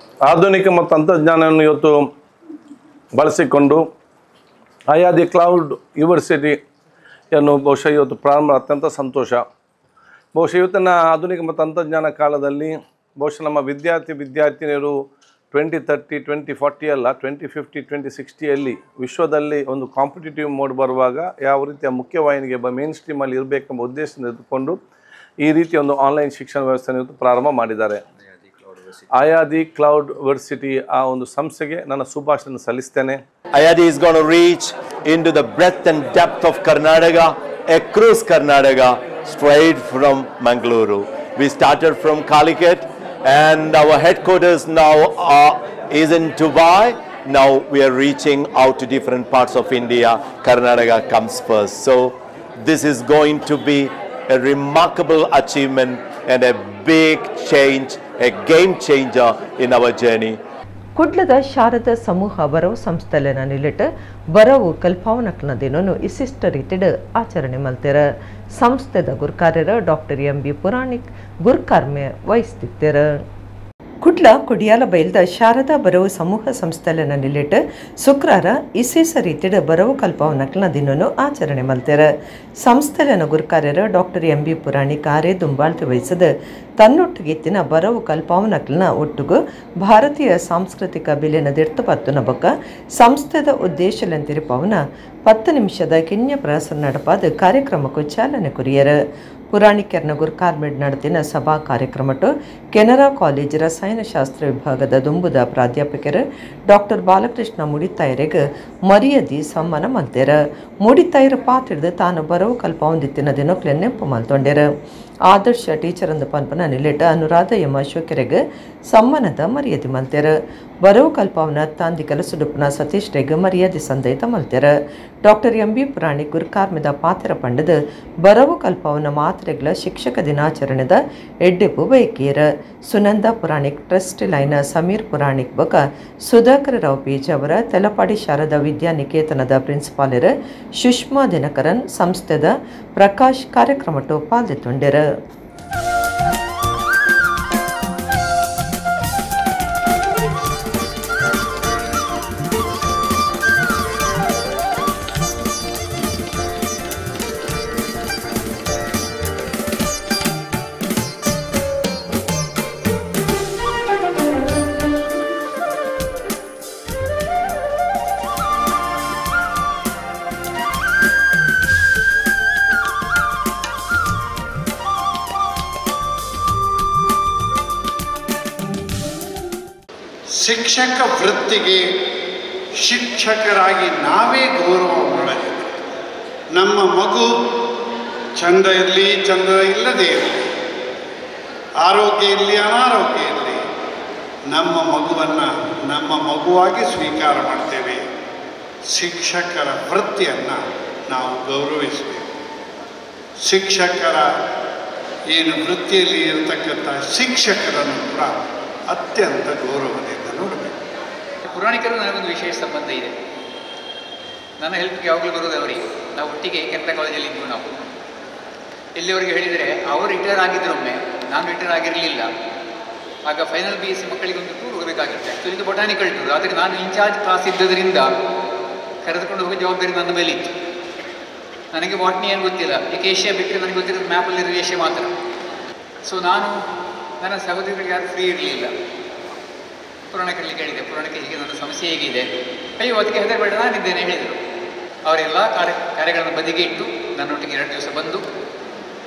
ಆಧುನಿಕ ಮತ್ತು ತಂತ್ರಜ್ಞಾನವನ್ನು ಇವತ್ತು ಬಳಸಿಕೊಂಡು ಅಯಾದಿ ಕ್ಲೌಡ್ ಯೂನಿವರ್ಸಿಟಿಯನ್ನು ಬಹುಶಃ ಇವತ್ತು ಪ್ರಾರಂಭ ಅತ್ಯಂತ ಸಂತೋಷ. ಬಹುಶಃ ಇವತ್ತಿನ ಆಧುನಿಕ ಮತ್ತು ತಂತ್ರಜ್ಞಾನ ಕಾಲದಲ್ಲಿ ಬಹುಶಃ ನಮ್ಮ ವಿದ್ಯಾರ್ಥಿನಿಯರು 2030, 2040 ಅಲ್ಲ, 2050, 2060ಯಲ್ಲಿ ವಿಶ್ವದಲ್ಲಿ ಒಂದು ಕಾಂಪಿಟೇಟಿವ್ ಮೋಡ್ ಬರುವಾಗ ಯಾವ ರೀತಿಯ ಮುಖ್ಯವಾಹಿನಿಗೆ ಮೇನ್ ಸ್ಟ್ರೀಮಲ್ಲಿ ಇರಬೇಕೆಂಬ ಉದ್ದೇಶದಿಂದ ಇದ್ದುಕೊಂಡು ಈ ರೀತಿಯ ಒಂದು ಆನ್ಲೈನ್ ಶಿಕ್ಷಣ ವ್ಯವಸ್ಥೆಯನ್ನು ಇವತ್ತು ಪ್ರಾರಂಭ ಮಾಡಿದ್ದಾರೆ. ಅಯಾದಿ ಕ್ಲೌಡ್ ಯೂನಿವರ್ಸಿಟಿ ಆ ಒಂದು ಸಂಸ್ಥೆಗೆ ನನ್ನ ಶುಭಾಶಯ ಸಲ್ಲಿಸ್ತೇನೆ. Ayadi is going to reach into the breadth and depth of Karnataka, across Karnataka, straight from Mangaluru. We started from Calicut and our headquarters now is in Dubai. Now we are reaching out to different parts of India. Karnataka comes first. So this is going to be a remarkable achievement and a big change, a game changer in our journey. ಕುಡ್ಲದ ಶಾರದಾ ಸಮೂಹ ಬರವು ಸಂಸ್ಥೆಲೆನ ನಿಲಿಟ್ ಬರವು ಕಲ್ಪಾವನಕ್ನ ದಿನನು ಇಸಿಷ್ಟ ರೀತಿಡ್ ಆಚರಣೆ ಮಲ್ತೆರ. ಸಂಸ್ಥೆದ ಗುರ್ಕಾರ್ಯರ doctor M B Puranik ಗುರ್ಕಾರ್ಮೆ ವಹಿಸ್ತಿತ್ತೆರ. ಕುಡ್ಲ ಕೊಡಿಯಾಲ ಬೈಲ್ದ ಶಾರದಾ ಬರವು ಸಮೂಹ ಸಂಸ್ಥೆಲೆನ ನಿಲಿಟ್ ಶುಕ್ರಾರ ಇಸೇಸ ರೀತಿಡ್ ಬರವು ಕಲ್ಪಾವನಕ್ನ ದಿನನು ಆಚರಣೆ ಮಲ್ತೆರ. ಸಂಸ್ಥೆಲೆನ ಗುರ್ಕಾರ್ಯರ ಡಾಕ್ಟರ್ ಎಂ ಬಿ ಪುರಾಣಿಕ್ ಆರೇ ದುಂಬಾಳ್ತಿ ವಹಿಸದ ತನ್ನೊಟ್ಟಿಗೆತ್ತಿನ ಬರವು ಕಲ್ಪಾವನಕ್ಲನ ಒಟ್ಟುಗು ಭಾರತೀಯ ಸಾಂಸ್ಕೃತಿಕ ಬಿಲೆನ ದಿರ್ತು ಪತ್ತುನ ಬೊಕ್ಕ ಸಂಸ್ಥೆದ ಉದ್ದೇಶಲೆಂತಿರುಪವನ 10 ನಿಮಿಷದ ಕಿನ್ಯ ಪ್ರಸರ ನಡಪಾದ ಕಾರ್ಯಕ್ರಮಕ್ಕೂ ಚಾಲನೆ ಕೊರಿಯರ. ಪುರಾಣಿಕೆರ್ನ ಗುರ್ಕಾರ್ಮೆಡ್ ನಡೆದಿನ ಸಭಾ ಕಾರ್ಯಕ್ರಮಟು ಕೆನರಾ ಕಾಲೇಜ್ ರಸಾಯನಶಾಸ್ತ್ರ ವಿಭಾಗದ ದುಂಬುದ ಪ್ರಾಧ್ಯಾಪಕರು ಡಾಕ್ಟರ್ ಬಾಲಕೃಷ್ಣ ಮುಡಿತಾಯರಿಗೆ ಮರ್ಯಾದೆ ಸಮ್ಮಾನ ಮಲ್ತೆರ. ಮುಡಿತಾಯರ ಪಾತ್ರಿದ ತಾನು ಬರವು ಕಲ್ಪಾವಂದಿತ್ತಿನ ದಿನಕ್ಲೆ ನೆಂಪು ಮಲ್ತೊಂಡೆರ. ಆದರ್ಶ ಟೀಚರ್ ಅಂದ ಪನ್ಪನ ನಿಲೆಟ ಅನುರಾಧ ಎಂ ಅಶೋಕರಿಗೆ ಸಮ್ಮಾನದ ಮರ್ಯಾದೆ ಮಲ್ತೆರ. ಬರವು ಕಲ್ಪಾವನ ತಾಂದಿ ಕಲಸುಡುಪನ ಸತೀಶ್ ರೆಗ್ ಮರ್ಯಾದೆ ಸಂದೈತ ಮಲ್ತೆರ. ಡಾಕ್ಟರ್ ಎಂ ಬಿ ಪುರಾಣಿಕ್ ಗುರುಕಾರ್ಮಿದ ಪಾತ್ರ ಪಂಡದ ಬರವು ಕಲ್ಪಾವನ ಮಾತ್ರೆಗಳ ಶಿಕ್ಷಕ ದಿನಾಚರಣೆದ ಎಡ್ಡೆಪು ಬಯಕಿಯರ. ಸುನಂದ ಪುರಾಣಿಕ್ ಟ್ರಸ್ಟ್ ಲೈನ ಸಮೀರ್ ಪುರಾಣಿಕ್ ಬೊಕ ಸುಧಾಕರ ರಾವ್ ಪೇಜಾವರ, ತೆಲಪಾಡಿ ಶಾರದಾ ವಿದ್ಯಾನಿಕೇತನದ ಪ್ರಿನ್ಸಿಪಾಲರ ಸುಷ್ಮಾ ದಿನಕರನ್, ಸಂಸ್ಥೆದ ಪ್ರಕಾಶ್ ಕಾರ್ಯಕ್ರಮಟು ಪಾಲ್ಗೊಂಡೆರ. ಶಿಕ್ಷಕ ವೃತ್ತಿಗೆ ಶಿಕ್ಷಕರಾಗಿ ನಾವೇ ಗೌರವ ಮಾಡಬೇಕು. ನಮ್ಮ ಮಗು ಚಂದ ಇರಲಿ, ಚಂದ ಇಲ್ಲದೇ ಇರಲಿ, ಆರೋಗ್ಯ ಇರಲಿ, ಅನಾರೋಗ್ಯ ಇರಲಿ, ನಮ್ಮ ಮಗುವನ್ನು ನಮ್ಮ ಮಗುವಾಗಿ ಸ್ವೀಕಾರ ಮಾಡ್ತೇವೆ. ಶಿಕ್ಷಕರ ವೃತ್ತಿಯನ್ನು ನಾವು ಗೌರವಿಸಬೇಕು. ಶಿಕ್ಷಕರ ಏನು ವೃತ್ತಿಯಲ್ಲಿ ಇರತಕ್ಕಂಥ ಶಿಕ್ಷಕರನ್ನು ಕೂಡ ಅತ್ಯಂತ ಗೌರವದಿಂದ ನೋಡಬೇಕು. ಪುರಾಣಿಕರು ನನಗೊಂದು ವಿಶೇಷ ಸಂಬಂಧ ಇದೆ. ನನ್ನ ಹೆಲ್ಪ್ಗೆ ಯಾವಾಗಲೂ ಬರೋದು ಅವರಿಗೆ. ನಾವು ಒಟ್ಟಿಗೆ ಕೆನರಾ ಕಾಲೇಜಲ್ಲಿ ಇದ್ವು. ನಾವು ಎಲ್ಲಿವರೆಗೆ ಹೇಳಿದರೆ ಅವರು ರಿಟೈರ್ ಆಗಿದ್ದರೊಮ್ಮೆ, ನಾನು ರಿಟೈರ್ ಆಗಿರಲಿಲ್ಲ. ಆಗ ಫೈನಲ್ ಬಿ ಎಸ್ ಸಿ ಮಕ್ಕಳಿಗೆ ಒಂದು ಟೂರ್ ಹೋಗಬೇಕಾಗಿತ್ತು. ಆ್ಯಕ್ಚುಲಿ ಇದು ಬೊಟಾನಿಕಲ್ ಟೂರ್, ಆದರೆ ನಾನು ಇನ್ಚಾರ್ಜ್ ಕ್ಲಾಸ್ ಇದ್ದದರಿಂದ ಕರೆದುಕೊಂಡು ಹೋಗೋ ಜವಾಬ್ದಾರಿ ನನ್ನ ಮೇಲೆ ಇತ್ತು. ನನಗೆ ಬಾಟ್ನಿ ಏನು ಗೊತ್ತಿಲ್ಲ, ಏಕೆ ಏಷ್ಯಾ ಬಿಟ್ಟರೆ ನನಗೆ ಗೊತ್ತಿರೋದು ಮ್ಯಾಪಲ್ಲಿರೋ ಏಷ್ಯಾ ಮಾತ್ರ. ಸೊ ನಾನು ನನ್ನ ಸಹೋದರಿಗಳಿಗೆ ಯಾರು ಫ್ರೀ ಇರಲಿಲ್ಲ. ಪುರಾಣಕರಲ್ಲಿ ಕೇಳಿದೆ, ಪುರಾಣಕ್ಕೆ ಹೀಗೆ ನನ್ನ ಸಮಸ್ಯೆ ಹೇಗಿದೆ, ಅಯ್ಯೋ ಅದಕ್ಕೆ ಹೆದರಬೇಡ ನಾನಿದ್ದೇನೆ ಹೇಳಿದರು. ಅವರೆಲ್ಲ ಕಾರ್ಯಗಳನ್ನು ಬದಿಗೆ ಇಟ್ಟು ನನ್ನೊಟ್ಟಿಗೆ 2 ದಿವಸ ಬಂದು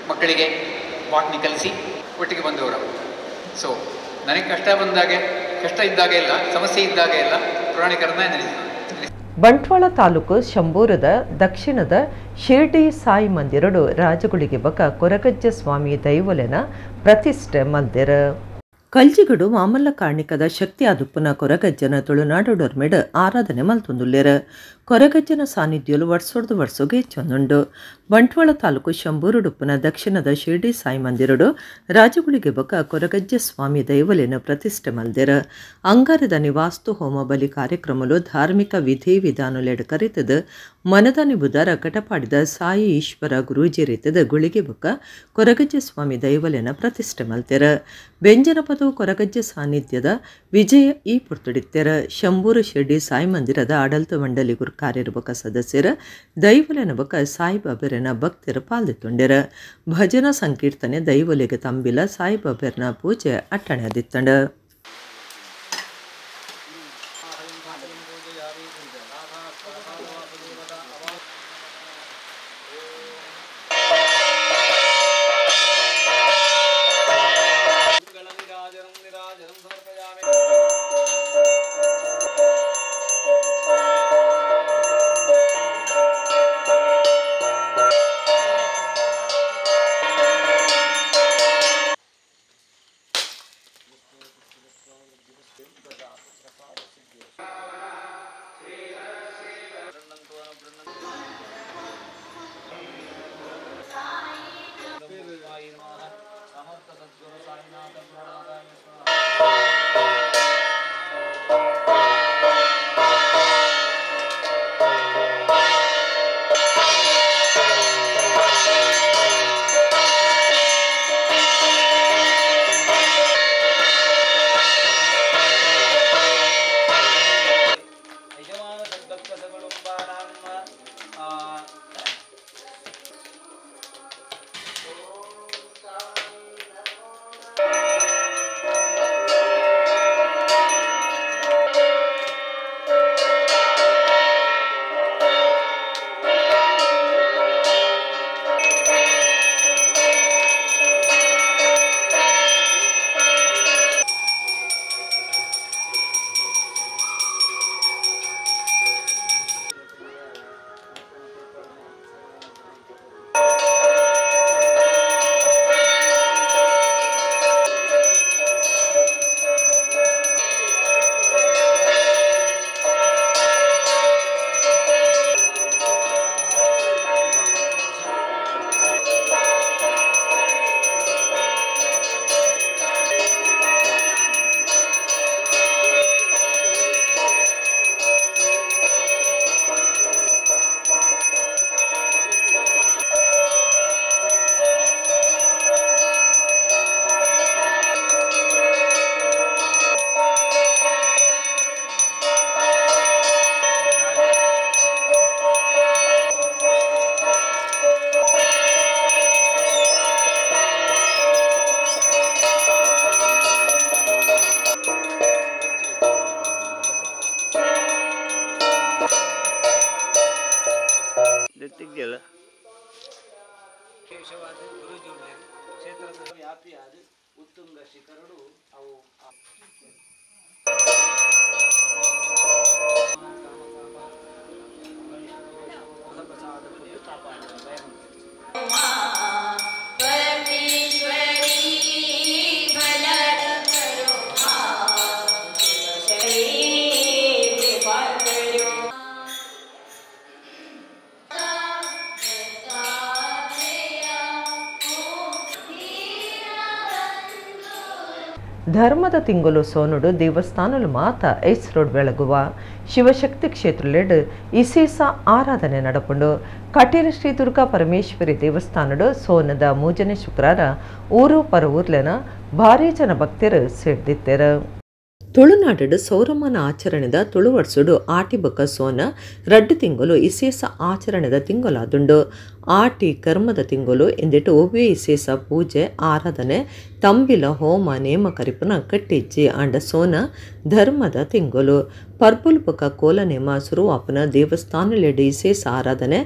ಮಕ್ಕಳಿಗೆ ಬಾಟ್ನಿ ಕಲಿಸಿ ಒಟ್ಟಿಗೆ ಬಂದವರು ಅವರು. ಸೊ ನನಗೆ ಕಷ್ಟ ಬಂದಾಗ, ಕಷ್ಟ ಇದ್ದಾಗ ಇಲ್ಲ, ಸಮಸ್ಯೆ ಇದ್ದಾಗ ಇಲ್ಲ, ಪುರಾಣಿಕರನ್ನ ನೆನೆಸಿದರು. ಬಂಟ್ವಾಳ ತಾಲೂಕು ಶಂಬೂರದ ದಕ್ಷಿಣದ ಶಿರ್ಡಿ ಸಾಯಿ ಮಂದಿರಡು ರಾಜಗುಳಿಗೆ ಬಕ ಕೊರಗಜ್ಜ ಸ್ವಾಮಿ ದೈವಲೆನ ಪ್ರತಿಷ್ಠೆ ಮಲ್ದಿರ. ಕಲ್ಜಿಗಡು ಮಾಮಲ್ಲ ಕಾರ್ಣಿಕದ ಶಕ್ತಿ ಆದುಪ್ಪುನ ಕೊರಗಜ್ಜನ ತುಳುನಾಡೊಡೊರ್ಮೆಡ್ ಆರಾಧನೆ ಮಲ್ತೊಂದುಲ್ಲೆರ್. ಕೊರಗಜ್ಜನ ಸಾನ್ನಿಧ್ಯಲು ವರ್ಷೊಡ್ದು ವರ್ಷೊಗೆ ಚೊಂದುಂಡು. ಬಂಟ್ವಾಳ ತಾಲೂಕು ಶಂಬೂರುಡುಪ್ಪುನ ದಕ್ಷಿಣದ ಶಿರ್ಡಿ ಸಾಯಿ ಮಂದಿರಡು ರಾಜಗುಳಿಗೆ ಬೊಕ್ಕ ಕೊರಗಜ್ಜ ಸ್ವಾಮಿ ದೈವಲೆನ ಪ್ರತಿಷ್ಠೆ ಮಲ್ದೆರ್. ಅಂಗಾರದ ನಿವಾಸ್ತು ಹೋಮ ಬಲಿ ಕಾರ್ಯಕ್ರಮಲು ಧಾರ್ಮಿಕ ವಿಧಿ ವಿಧಾನಲೆಡ್ ಕರಿತದ ಮನದಾನಿ ಬುಧಾರ ಕಟಪಾಡಿದ ಸಾಯಿ ಈಶ್ವರ ಗುರೂಜಿ ರೀತದ ಗುಳಿಗೆ ಬೊಕ್ಕ ಕೊರಗಜ್ಜ ಸ್ವಾಮಿ ದೈವಲೆನ ಪ್ರತಿಷ್ಠೆ ಮಲ್ತೆರ್. ಬೆಂಜನಪದವು ಕೊರಗಜ್ಜ ಸಾನ್ನಿಧ್ಯದ ವಿಜಯ ಈ ಪುರ್ತುಡಿತ್ತೆರ್. ಶಂಬೂರು ಶಿರ್ಡಿ ಸಾಯಿ ಮಂದಿರದ ಆಡಳಿತ ಮಂಡಳಿ ಗುರುಕಾರ್ಯರ ಬೊಕ್ಕ ಸದಸ್ಯರ ದೈವಲೆನ ಬೊಕ್ಕ ಸಾಯಿಬಾಬೆರನ ಭಕ್ತರ ಪಾಲ್ದಿತ್ತುಂಡೆರ. ಭಜನಾ ಸಂಕೀರ್ತನೆ ದೈವಲೆಗೆ ತಂಬಿಲ ಸಾಯಿಬಾಬೆರನ ಪೂಜೆ ಅಟ್ಟಣೆ ಅದಿತ್ತಂಡ. ಧರ್ಮದ ತಿಂಗಳು ಸೋನುಡು ದೇವಸ್ಥಾನಲು ಮಾತ ಐಸ್ ರೋಡ್ ಬೆಳಗುವ ಶಿವಶಕ್ತಿ ಕ್ಷೇತ್ರಲೆಡ್ ಇಸೇಸ ಆರಾಧನೆ ನಡಪುಂಡು. ಕಟೀಲು ಶ್ರೀ ದುರ್ಗಾ ಪರಮೇಶ್ವರಿ ದೇವಸ್ಥಾನಡು ಸೋನದ ಮೂಜನೆ ಶುಕ್ರಾರ ಊರು ಪರವೂರ್ಲೆನ ಭಾರೀ ಜನ ಭಕ್ತರು ಸೇರ್ದಿತ್ತೆರು. ತುಳುನಾಡು ಸೌರಮಾನ ಆಚರಣೆದ ತುಳುವರ್ಸುಡು ಆಟಿ ಬೊಕ್ಕ ಸೋನ ರಡ್ಡು ತಿಂಗಳು ಇಸೇಸ ಆಚರಣೆದ ತಿಂಗಳಾದುಂಡು. ಆಟಿ ಕರ್ಮದ ತಿಂಗಳು ಎಂದಿಟ್ಟು ಒವ್ವೇ ಇಸೇಸ ಪೂಜೆ ಆರಾಧನೆ ತಂಬಿಲ ಹೋಮ ನೇಮ ಕರಿಪುನ ಕಟ್ಟಿಜ್ಜಿ. ಆಂಡ ಸೋನ ಧರ್ಮದ ತಿಂಗಳು. ಪರ್ಬುಲ್ ಬೊಕ್ಕ ಕೋಲ ನೇಮ ಸುರುವಾಪುನ ದೇವಸ್ಥಾನಲೆಡ್ ಇಸೇಸ ಆರಾಧನೆ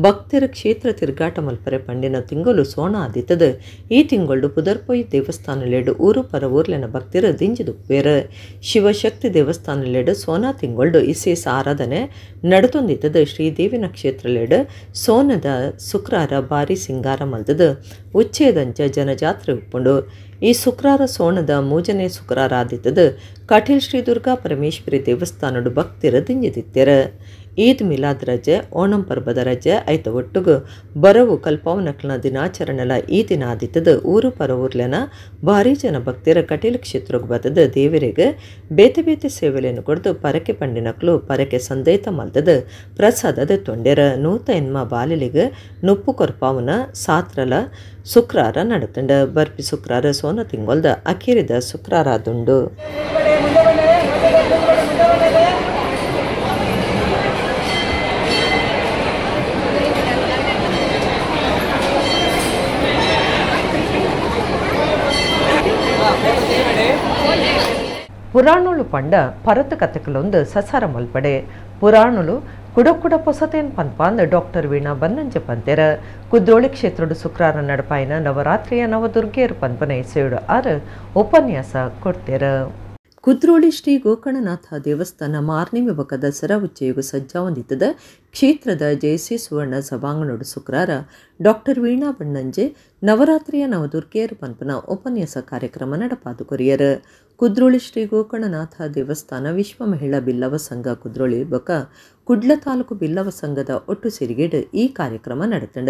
ಭಕ್ತರ ಕ್ಷೇತ್ರ ತಿರುಗಾಟ ಮಲ್ಪರೆ ಪಂಡಿನ ತಿಂಗಳು ಸೋಣ ಆದಿತ್ತದ. ಈ ತಿಂಗಳು ಪುದರ್ಪೊಯ್ ದೇವಸ್ಥಾನಲೆಡ್ ಊರು ಪರ ಊರ್ಲೆನ ಭಕ್ತರು ದಿಂಜಿದುಪ್ಪೇರು. ಶಿವಶಕ್ತಿ ದೇವಸ್ಥಾನಲೆಡ್ ಸೋನಾ ತಿಂಗಳು ಇಸೇಸ ಆರಾಧನೆ ನಡತೊಂದಿತ್ತದ. ಶ್ರೀದೇವಿನ ಕ್ಷೇತ್ರಲೆಡ್ ಸೋನದ ಶುಕ್ರಾರ ಬಾರಿ ಸಿಂಗಾರ ಮಲ್ತದ ಉಚ್ಚೇದಂಚ ಜನಜಾತ್ರೆ ಉಪ್ಪುಂಡು. ಈ ಶುಕ್ರಾರ ಸೋಣದ ಮೂಜನೇ ಶುಕ್ರಾರ ಆದಿತ್ತದ. ಕಟೀಲ್ ಶ್ರೀ ದುರ್ಗಾ ಪರಮೇಶ್ವರಿ ದೇವಸ್ಥಾನಡು ಭಕ್ತರ ದಿಂಜಿದಿತ್ತೆರ. ಈದ್ ಮಿಲಾದ್ ರಜೆ, ಓಣಂ ಪರ್ಬದ ರಜೆ ಐತ ಒಟ್ಟುಗು ಬರವು ಕಲ್ಪಾವನಕ್ಲನ ದಿನಾಚರಣೆಲ ಈ ದಿನ ಆದಿತ್ತದ. ಊರು ಪರ ಊರ್ಲೆನ ಭಾರಿ ಜನ ಭಕ್ತರ ಕಟೀಲ್ ಕ್ಷೇತ್ರಕ್ಕೆ ಬತ್ತದ ದೇವರಿಗೆ ಬೇತೆ ಬೇತೆ ಸೇವೆಲೆಯನ್ನು ಕೊಡ್ದು ಪರಕೆ ಪಂಡಿನಕ್ಲು ಪರಕೆ ಸಂದೈತ ಮಲ್ತದ ಪ್ರಸಾದದ ತೊಂಡೆರ. 108 ಬಾಲಿಲಿಗೆ ನುಪ್ಪು ಕೊರ್ಪಾವನ ಸಾತ್ರಲ ಶುಕ್ರಾರ ನಡತಂಡ. ಬರ್ಪಿ ಶುಕ್ರಾರ ಸೋನ ತಿಂಗೊಲ್ದ ಅಖೀರಿದ ಶುಕ್ರಾರದುಂಡು. ಪುರಾಣುಲು ಪಂಡ ಪರತ ಕಥೆಗಳೊಂದು ಸಸಾರ ಮಲ್ಪಡೆ. ಪುರಾಣುಲು ಕುಡಕುಡ ಪೊಸತೇನ್ ಪನ್ಪಾಂದ್ ಡಾಕ್ಟರ್ ವೀಣಾ ಬನ್ನಂಜೆ ಪಂತೆರ. ಕುದ್ರೋಳಿ ಕ್ಷೇತ್ರದ ಶುಕ್ರಾರ ನಡಪಾಯಿನ ನವರಾತ್ರಿಯ ನವದುರ್ಗೆಯರು ಪನ್ಪನ ಇಸೆಯುಡು ಆರ್ ಉಪನ್ಯಾಸ ಕೊಡ್ತೇರ. ಕುದ್ರೋಳಿ ಶ್ರೀ ಗೋಕರ್ಣನಾಥ ದೇವಸ್ಥಾನ ಮಾರ್ನಿಮೆ ಬೊಕ್ಕ ದಸರಾ ಉಚ್ಚೆಯುಗು ಸಜ್ಜಾವೊಂದಿತ್ತದ. ಕ್ಷೇತ್ರದ ಜಯಸಿ ಸುವರ್ಣ ಸಭಾಂಗಣೋಡು ಶುಕ್ರಾರ ಡಾಕ್ಟರ್ ವೀಣಾ ಬಣ್ಣಂಜೆ ನವರಾತ್ರಿಯ ನವದುರ್ಗೆಯರು ಪನ್ಪನ ಉಪನ್ಯಾಸ ಕಾರ್ಯಕ್ರಮ ನಡಪಾದು ಕೊರಿಯರ್. ಕುದ್ರೋಳಿ ಶ್ರೀ ಗೋಕರ್ಣನಾಥ ದೇವಸ್ಥಾನ ವಿಶ್ವ ಮಹಿಳಾ ಬಿಲ್ಲವ ಸಂಘ ಕುದ್ರೋಳಿ ಬೊಕ್ಕ ಕುಡ್ಲ ತಾಲೂಕು ಬಿಲ್ಲವ ಸಂಘದ ಒಟ್ಟು ಸಿರಿಗೇಡು ಈ ಕಾರ್ಯಕ್ರಮ ನಡೆತಂಡ.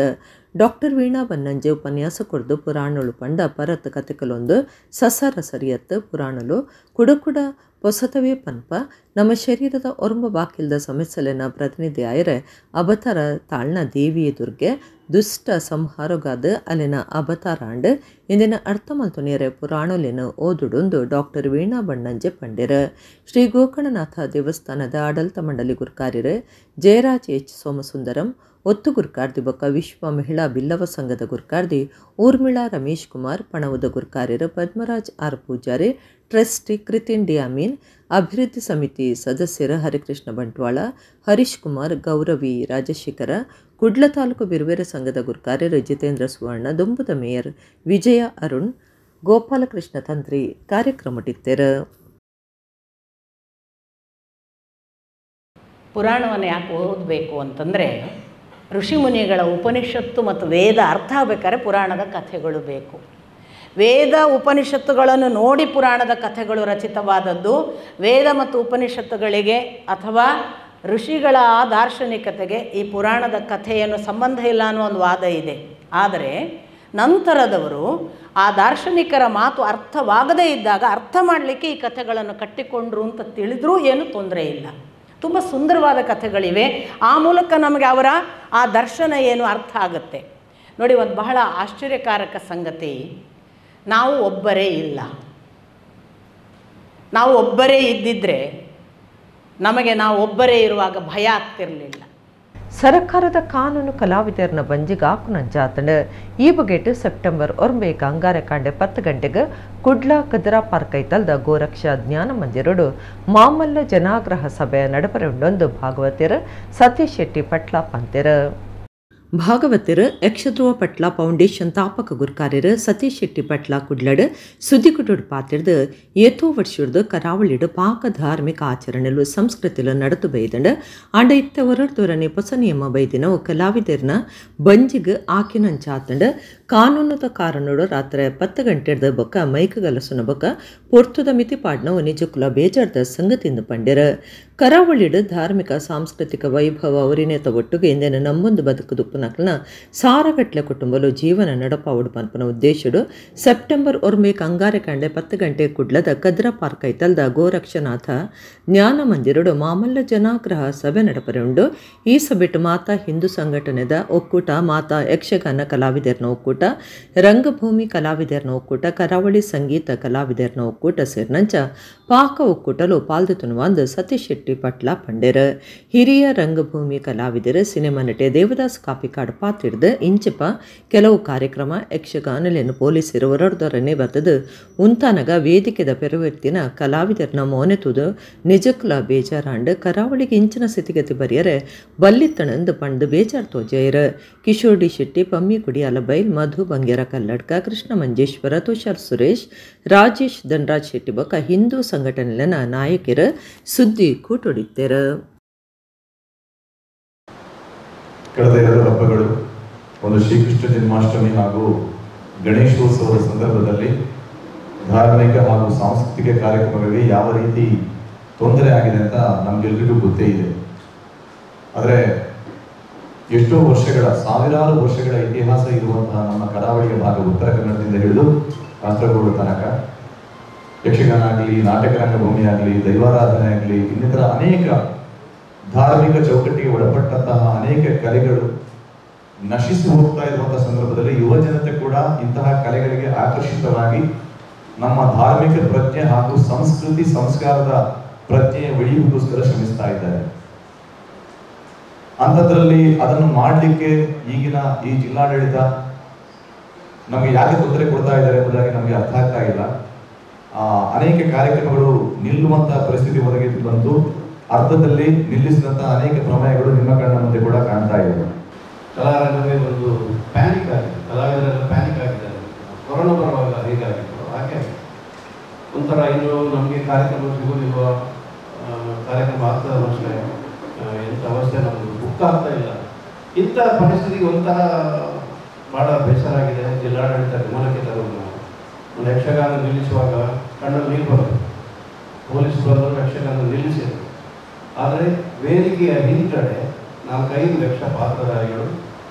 ಡಾಕ್ಟರ್ ವೀಣಾ ಬನ್ನಂಜೆ ಉಪನ್ಯಾಸ ಕೊಡ್ದು ಪುರಾಣಲು ಪಂಡ ಪರತ್ ಕಥೆಕಲೊಂದು ಸಸರ ಸರಿಯತ್ತು. ಪುರಾಣಲು ಕುಡಕುಡ ಪೊಸತವೇ ಪನ್ಪ ನಮ್ಮ ಶರೀರದ ಒರ್ಂಬ ಬಾಕಿಲ್ದ ಸಮಸ್ಯೆಲೆನ ಪ್ರತಿನಿಧಿ ಆಯರೆ ಅವತಾರ ತಾಳ್ನ ದೇವಿಯ ದುರ್ಗೆ ದುಷ್ಟ ಸಂಹಾರಗಾದ ಅಲ್ಲಿನ ಅವತಾರಾಂಡ್ ಇಂದಿನ ಅರ್ಥ ಮಲ್ತೊನಿಯರೆ ಪುರಾಣಲೆನ ಓದುಡುಂದು ಡಾಕ್ಟರ್ ವೀಣಾ ಬಣ್ಣಂಜೆ ಪಂಡಿರ. ಶ್ರೀ ಗೋಕರ್ಣನಾಥ ದೇವಸ್ಥಾನದ ಆಡಳಿತ ಮಂಡಳಿ ಗುರ್ಕಾರ್ಯರು ಜಯರಾಜ್ ಎಚ್ ಸೋಮಸುಂದರಂ, ಒತ್ತು ಗುರ್ಕಾರ್ದಿ ಬೊಕ್ಕ ವಿಶ್ವ ಮಹಿಳಾ ಬಿಲ್ಲವ ಸಂಘದ ಗುರ್ಕಾರ್ದಿ Urmila Ramesh Kumar, ಪಣವುದ ಗುರ್ಕಾರ್ಯರು Padmaraj R Poojary, trustee Kritin D Amin, ಅಭಿವೃದ್ಧಿ ಸಮಿತಿ ಸದಸ್ಯರು ಹರಿಕೃಷ್ಣ ಬಂಟ್ವಾಳ, ಹರೀಶ್ ಕುಮಾರ್, ಗೌರವಿ ರಾಜಶೇಖರ, ಕುಡ್ಲ ತಾಲೂಕು ಬಿರುವೆರೆ ಸಂಘದ ಗುರ್ಕಾರ್ಯರು ಜಿತೇಂದ್ರ ಸುವರ್ಣ, ದುಂಬುದ ಮೇಯರ್ ವಿಜಯ ಅರುಣ್, ಗೋಪಾಲಕೃಷ್ಣ ತಂತ್ರಿ ಕಾರ್ಯಕ್ರಮಟ್ಟಿತ್ತೆರು. ಪುರಾಣವನ್ನು ಯಾಕೆ ಓದಬೇಕು ಅಂತಂದರೆ, ಋಷಿಮುನಿಗಳ ಉಪನಿಷತ್ತು ಮತ್ತು ವೇದ ಅರ್ಥ ಆಗಬೇಕಾದ್ರೆ ಪುರಾಣದ ಕಥೆಗಳು ಬೇಕು. ವೇದ ಉಪನಿಷತ್ತುಗಳನ್ನು ನೋಡಿ ಪುರಾಣದ ಕಥೆಗಳು ರಚಿತವಾದದ್ದು. ವೇದ ಮತ್ತು ಉಪನಿಷತ್ತುಗಳಿಗೆ ಅಥವಾ ಋಷಿಗಳ ಆ ದಾರ್ಶನಿಕತೆಗೆ ಈ ಪುರಾಣದ ಕಥೆಯನ್ನು ಸಂಬಂಧ ಇಲ್ಲ ಅನ್ನೋ ಒಂದು ವಾದ ಇದೆ. ಆದರೆ ನಂತರದವರು ಆ ದಾರ್ಶನಿಕರ ಮಾತು ಅರ್ಥವಾಗದೇ ಇದ್ದಾಗ ಅರ್ಥ ಮಾಡಲಿಕ್ಕೆ ಈ ಕಥೆಗಳನ್ನು ಕಟ್ಟಿಕೊಂಡ್ರು ಅಂತ ತಿಳಿದ್ರೂ ಏನೂ ತೊಂದರೆ ಇಲ್ಲ. ತುಂಬ ಸುಂದರವಾದ ಕಥೆಗಳಿವೆ. ಆ ಮೂಲಕ ನಮಗೆ ಅವರ ಆ ದರ್ಶನ ಏನು ಅರ್ಥ ಆಗುತ್ತೆ. ನೋಡಿ, ಒಂದು ಬಹಳ ಆಶ್ಚರ್ಯಕಾರಕ ಸಂಗತಿ, ನಾವು ಒಬ್ಬರೇ ಇಲ್ಲ. ನಾವು ಒಬ್ಬರೇ ಇದ್ದಿದ್ದರೆ ನಮಗೆ ನಾವು ಒಬ್ಬರೇ ಇರುವಾಗ ಭಯ ಆಗ್ತಿರಲಿಲ್ಲ. ಸರ್ಕಾರದ ಕಾನೂನು ಕಲಾವಿದರನ್ನ ಬಂಜಿಗೆ ಆಕುನಂಚಾತಂಡು. ಈ ಬಗೆಟ್ ಸೆಪ್ಟೆಂಬರ್ 9 ಅಂಗಾರಕಾಂಡೆ 10 ಗಂಟೆಗೆ ಕುಡ್ಲ ಕದರಾ ಪಾರ್ಕ್ ಐತಲ್ದ ಗೋರಕ್ಷ ಜ್ಞಾನ ಮಂದಿರಡು ಮಾಮಲ್ಲ ಜನಾಗ್ರಹ ಸಭೆ ನಡಪರೆ ಉಂಡೊಂದು ಭಾಗವತಿಯರು ಸತೀಶ್ ಶೆಟ್ಟಿ ಪಟ್ಲ ಪಂತೆರು. ಭಾಗವತರು ಯಕ್ಷಧ್ರುವ ಪಟ್ಲ ಫೌಂಡೇಶನ್ ತಾಪಕ ಗುರ್ಕಾರ್ಯರು ಸತೀಶ್ ಶೆಟ್ಟಿ ಪಟ್ಲ ಕುಡ್ಲಡು ಸುದ್ದಿಗುಡು ಪಾತಿರ್ದು ಏತೋ ವರ್ಷದ ಕರಾವಳಿಡು ಪಾಕ ಧಾರ್ಮಿಕ ಆಚರಣೆಲು ಸಂಸ್ಕೃತಿಲು ನಡೆದು ಬೈದಂಡು. ಆಂಡ ಇತ್ತ ಹೊರಡ್ದೊರನೆ ಹೊಸ ನಿಯಮ ಬೈದಿನವು ಕಲಾವಿದರ್ನ ಬಂಜಿಗೆ ಆಕಿನಂಚಾತಂಡು. ಕಾನೂನುದ ಕಾರಣೋಡು ರಾತ್ರಿ 10 ಗಂಟೆಡ್ದ ಬೊಕ್ಕ ಮೈಕ್ ಗಲಸುನ ಬೊಕ್ಕ ಪೊರ್ತುದ ಮಿತಿ ಪಾಡ್ನವು ನಿಜಕ್ಕುಲ ಬೇಜಾರ್ದ ಸಂಗತಿಂದು ಪಂಡಿರು. ಕರಾವಳಿಡು ಧಾರ್ಮಿಕ ಸಾಂಸ್ಕೃತಿಕ ವೈಭವ ಅವರಿನೇತ ಒಟ್ಟುಗೆ ಇಂದಿನ ನಮ್ಮೊಂದು ಬದುಕುದುಪ್ಪುನಕ್ಲನ ಸಾರಗಟ್ಲೆ ಕುಟುಂಬಲು ಜೀವನ ನಡಪಾವುಡು ಪನ್ಪನ ಉದ್ದೇಶಡು ಸೆಪ್ಟೆಂಬರ್ 9 ಅಂಗಾರಕಾಂಡೆ 10 ಗಂಟೆ ಕುಡ್ಲದ ಕದ್ರ ಪಾರ್ಕ್ ಐತಲ್ದ ಗೋರಕ್ಷನಾಥ ಜ್ಞಾನ ಮಂದಿರಡು ಮಾಮಲ್ಲ ಜನಾಗ್ರಹ ಸಭೆ ನಡಪರೆ ಉಂಡು. ಈ ಸಭೆಟು ಮಾತಾ ಹಿಂದೂ ಸಂಘಟನೆದ ಒಕ್ಕೂಟ, ಮಾತಾ ಯಕ್ಷಗಾನ ಕಲಾವಿದರ್ನ ಒಕ್ಕೂಟ, ರಂಗಭೂಮಿ ಕಲಾವಿದರ್ನ ಒಕ್ಕೂಟ, ಕರಾವಳಿ ಸಂಗೀತ ಕಲಾವಿದರ್ನ ಒಕ್ಕೂಟ ಸೇರಿನಂಚ ಪಾಕ ಒಕ್ಕೂಟಲು ಪಾಲ್ದೆತುನುವಂದು ಸತೀಶ್ ಶೆಟ್ಟಿ ಪಟ್ಲ ಪಂಡೆರ್. ಹಿರಿಯ ರಂಗಭೂಮಿ ಕಲಾವಿದರು ಸಿನಿಮಾ ನಟೆ ದೇವದಾಸ್ ಕಾಪಿಕಾಡ್ ಪಾತಿಡ್ದು ಇಂಚಿಪ ಕೆಲವು ಕಾರ್ಯಕ್ರಮ ಯಕ್ಷಗಾನಲೆನು ಪೊಲೀಸರು ಹೊರಡ್ದೊರನೆ ಬರ್ತದು ಉಂತಾನಗ ವೇದಿಕೆದ ಪೆರವೆತ್ತಿನ ಕಲಾವಿದರನ ಮೋನೆತುದು ನಿಜಕ್ಲ ಬೇಜಾರಾಂಡ್ ಕರಾವಳಿಗೆ ಇಂಚಿನ ಸ್ಥಿತಿಗತಿ ಬರಿಯರೆ ಬಲ್ಲಿತ್ತಣಂದು ಪಂಡು ಬೇಜಾರ್ ತೋಜಯರು. ಕಿಶೋರ್ ಡಿ ಶೆಟ್ಟಿ, ಪಮ್ಮಿ ಕುಡಿಯಾಲಬೈಲ್, ಮಧು ಬಂಗೇರ ಕಲ್ಲಡ್ಕ, ಕೃಷ್ಣ ಮಂಜೇಶ್ವರ, ತುಷಾರ್ ಸುರೇಶ್, ರಾಜೇಶ್ ಧನರಾಜ್ ಶೆಟ್ಟಿ ಬೊಕ್ಕ ಹಿಂದೂ ಸಂಘಟನೆಯ ನಾಯಕರು ಸುದ್ದಿ ಕೂಟೊಡಿತ್ತರು. ಕಳೆದ ಎರಡು ಹಬ್ಬಗಳು, ಒಂದು ಶ್ರೀಕೃಷ್ಣ ಜನ್ಮಾಷ್ಟಮಿ ಹಾಗೂ ಗಣೇಶೋತ್ಸವದ ಸಂದರ್ಭದಲ್ಲಿ ಧಾರ್ಮಿಕ ಹಾಗೂ ಸಾಂಸ್ಕೃತಿಕ ಕಾರ್ಯಕ್ರಮಗಳಿಗೆ ಯಾವ ರೀತಿ ತೊಂದರೆ ಆಗಿದೆ ಅಂತ ನಮಗೆಲ್ಲರಿಗೂ ಗೊತ್ತೇ ಇದೆ. ಆದರೆ ಎಷ್ಟೋ ವರ್ಷಗಳ, ಸಾವಿರಾರು ವರ್ಷಗಳ ಇತಿಹಾಸ ಇರುವಂತಹ ನಮ್ಮ ಕರಾವಳಿಯ ಭಾಗ ಉತ್ತರ ಕನ್ನಡದಿಂದ ಹಿಡಿದು ಕಾಸರಗೋಡು ತನಕ ಯಕ್ಷಗಾನ ಆಗಲಿ, ನಾಟಕ ರಂಗಭೂಮಿ ಆಗಲಿ, ದೈವಾರಾಧನೆ ಆಗಲಿ, ಇನ್ನಿತರ ಅನೇಕ ಧಾರ್ಮಿಕ ಚೌಕಟ್ಟಿಗೆ ಒಳಪಟ್ಟಂತಹ ಅನೇಕ ಕಲೆಗಳು ನಶಿಸಿ ಹೋಗ್ತಾ ಇರುವಂತಹ ಸಂದರ್ಭದಲ್ಲಿ ಯುವ ಜನತೆ ಕೂಡ ಇಂತಹ ಕಲೆಗಳಿಗೆ ಆಕರ್ಷಿತವಾಗಿ ನಮ್ಮ ಧಾರ್ಮಿಕ ಪ್ರಜ್ಞೆ ಹಾಗೂ ಸಂಸ್ಕೃತಿ ಸಂಸ್ಕಾರದ ಪ್ರಜ್ಞೆಯ ಬೆಳೆಯುವುದಕ್ಕೋಸ್ಕರ ಶ್ರಮಿಸ್ತಾ ಇದ್ದಾರೆ. ಅಂಥದ್ರಲ್ಲಿ ಅದನ್ನು ಮಾಡಲಿಕ್ಕೆ ಈಗಿನ ಈ ಜಿಲ್ಲಾಡಳಿತ ನಮಗೆ ಯಾಕೆ ತೊಂದರೆ ಕೊಡ್ತಾ ಇದ್ದಾರೆ ಎಂಬುದಾಗಿ ನಮಗೆ ಅರ್ಥ ಆಗ್ತಾ ಇಲ್ಲ. ಅನೇಕ ಕಾರ್ಯಕ್ರಮಗಳು ನಿಲ್ಲುವಂತಹ ಪರಿಸ್ಥಿತಿ ಒದಗಿ ಬಂತು. ಅರ್ಧದಲ್ಲಿ ನಿಲ್ಲಿಸಿದಂತಹ ಅನೇಕ ಪ್ರಮೇಯಗಳು ನಿಮ್ಮ ಕಣ್ಣ ಮುಂದೆ ಕೂಡ ಕಾಣ್ತಾ ಇದೆ. ಕಲಾರಂಗವೇ ಒಂದು ಪ್ಯಾನಿಕ್ ಆಗಿದೆ, ಕಲಾವಿದರೆಲ್ಲ ಪ್ಯಾನಿಕ್ ಆಗಿದ್ದಾರೆ. ಕೊರೋನಾ ಬರುವಾಗ ಹೇಗಾಗಿತ್ತು ಹಾಗೆ ಒಂಥರ ಇನ್ನು ನಮಗೆ ಕಾರ್ಯಕ್ರಮ ಸಿಗೋದಿಲ್ವ, ಕಾರ್ಯಕ್ರಮ ಆಗ್ತದೆ ಮನುಷ್ಯ, ಎಂಥ ಅವಸ್ಥೆ, ನಮ್ಮದು ಬುಕ್ ಆಗ್ತಾ ಇಲ್ಲ. ಇಂಥ ಪರಿಸ್ಥಿತಿಗೆ ಒಂಥರ ಭಾಳ ಬೇಸರ ಆಗಿದೆ. ಜಿಲ್ಲಾಡಳಿತ ಗಮನಕ್ಕೆ ತರೋದು, ನಾವು ಒಂದು ಯಕ್ಷಗಾನ ನಿಲ್ಲಿಸುವಾಗ ಕಣ್ಣಲ್ಲಿ ನೀರು ಬರೋದು, ಪೊಲೀಸ್ ಬಂದರು ಯಕ್ಷಗಾನ ನಿಲ್ಲಿಸಿದರು. ಆದರೆ ವೇದಿಕೆಯ ಹಿಂದ್ಗಡೆ 4-5 ಲಕ್ಷ ಪಾತ್ರಧಾರಿಗಳು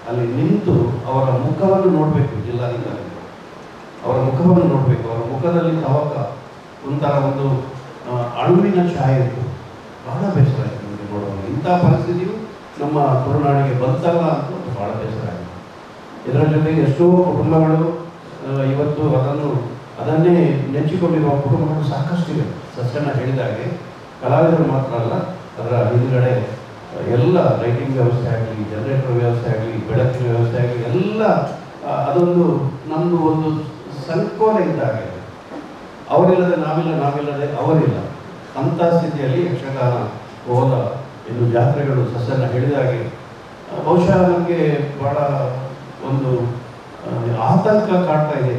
ಅಲ್ಲಿ ನಿಂತು ಅವರ ಮುಖವನ್ನು ನೋಡಬೇಕು, ಜಿಲ್ಲಾಧಿಕಾರಿಗಳು ಅವರ ಮುಖವನ್ನು ನೋಡಬೇಕು. ಅವರ ಮುಖದಲ್ಲಿ ತವಕ, ಒಂಥರ ಒಂದು ಅಳುವಿನ ಛಾಯೆ ಇತ್ತು. ಬಹಳ ಬೇಸರ ಆಯಿತು ನಮಗೆ ನೋಡುವಾಗ. ಇಂಥ ಪರಿಸ್ಥಿತಿಯು ನಮ್ಮ ತುಳುನಾಡಿಗೆ ಬಂತಲ್ಲ ಅಂತ ಭಾಳ ಬೇಸರ ಆಯಿತು. ಇದರ ಜೊತೆಗೆ ಎಷ್ಟೋ ಕುಟುಂಬಗಳು ಇವತ್ತು ಅದನ್ನೇ ನೆಚ್ಚಿಕೊಂಡಿರುವ ಕುಟುಂಬಗಳು ಸಾಕಷ್ಟಿವೆ. ಸಸ್ಯನ ಹೇಳಿದಾಗೆ ಕಲಾವಿದರು ಮಾತ್ರ ಅಲ್ಲ, ಅದರ ಹಿಂದ್ಗಡೆ ಎಲ್ಲ ಲೈಟಿಂಗ್ ವ್ಯವಸ್ಥೆ ಆಗಲಿ, ಜನರೇಟರ್ ವ್ಯವಸ್ಥೆ ಆಗಲಿ, ಬೆಳಕಿನ ವ್ಯವಸ್ಥೆ ಆಗಲಿ, ಎಲ್ಲ ಅದೊಂದು ನಮ್ಮದು ಒಂದು ಸಂಕೋಲೆ ಇದ್ದಾಗೆ. ಅವರಿಲ್ಲದೆ ನಾವಿಲ್ಲ, ನಾವಿಲ್ಲದೆ ಅವರಿಲ್ಲ. ಅಂಥ ಸ್ಥಿತಿಯಲ್ಲಿ ಯಕ್ಷಗಾನ ಹೋದ ಇನ್ನು ಜಾತ್ರೆಗಳು ಸಸ್ಯನ ಹೇಳಿದಾಗೆ ಬಹುಶಃ ನಮಗೆ ಭಾಳ ಒಂದು ಆತಂಕ ಕಾಡ್ತಾ ಇದೆ.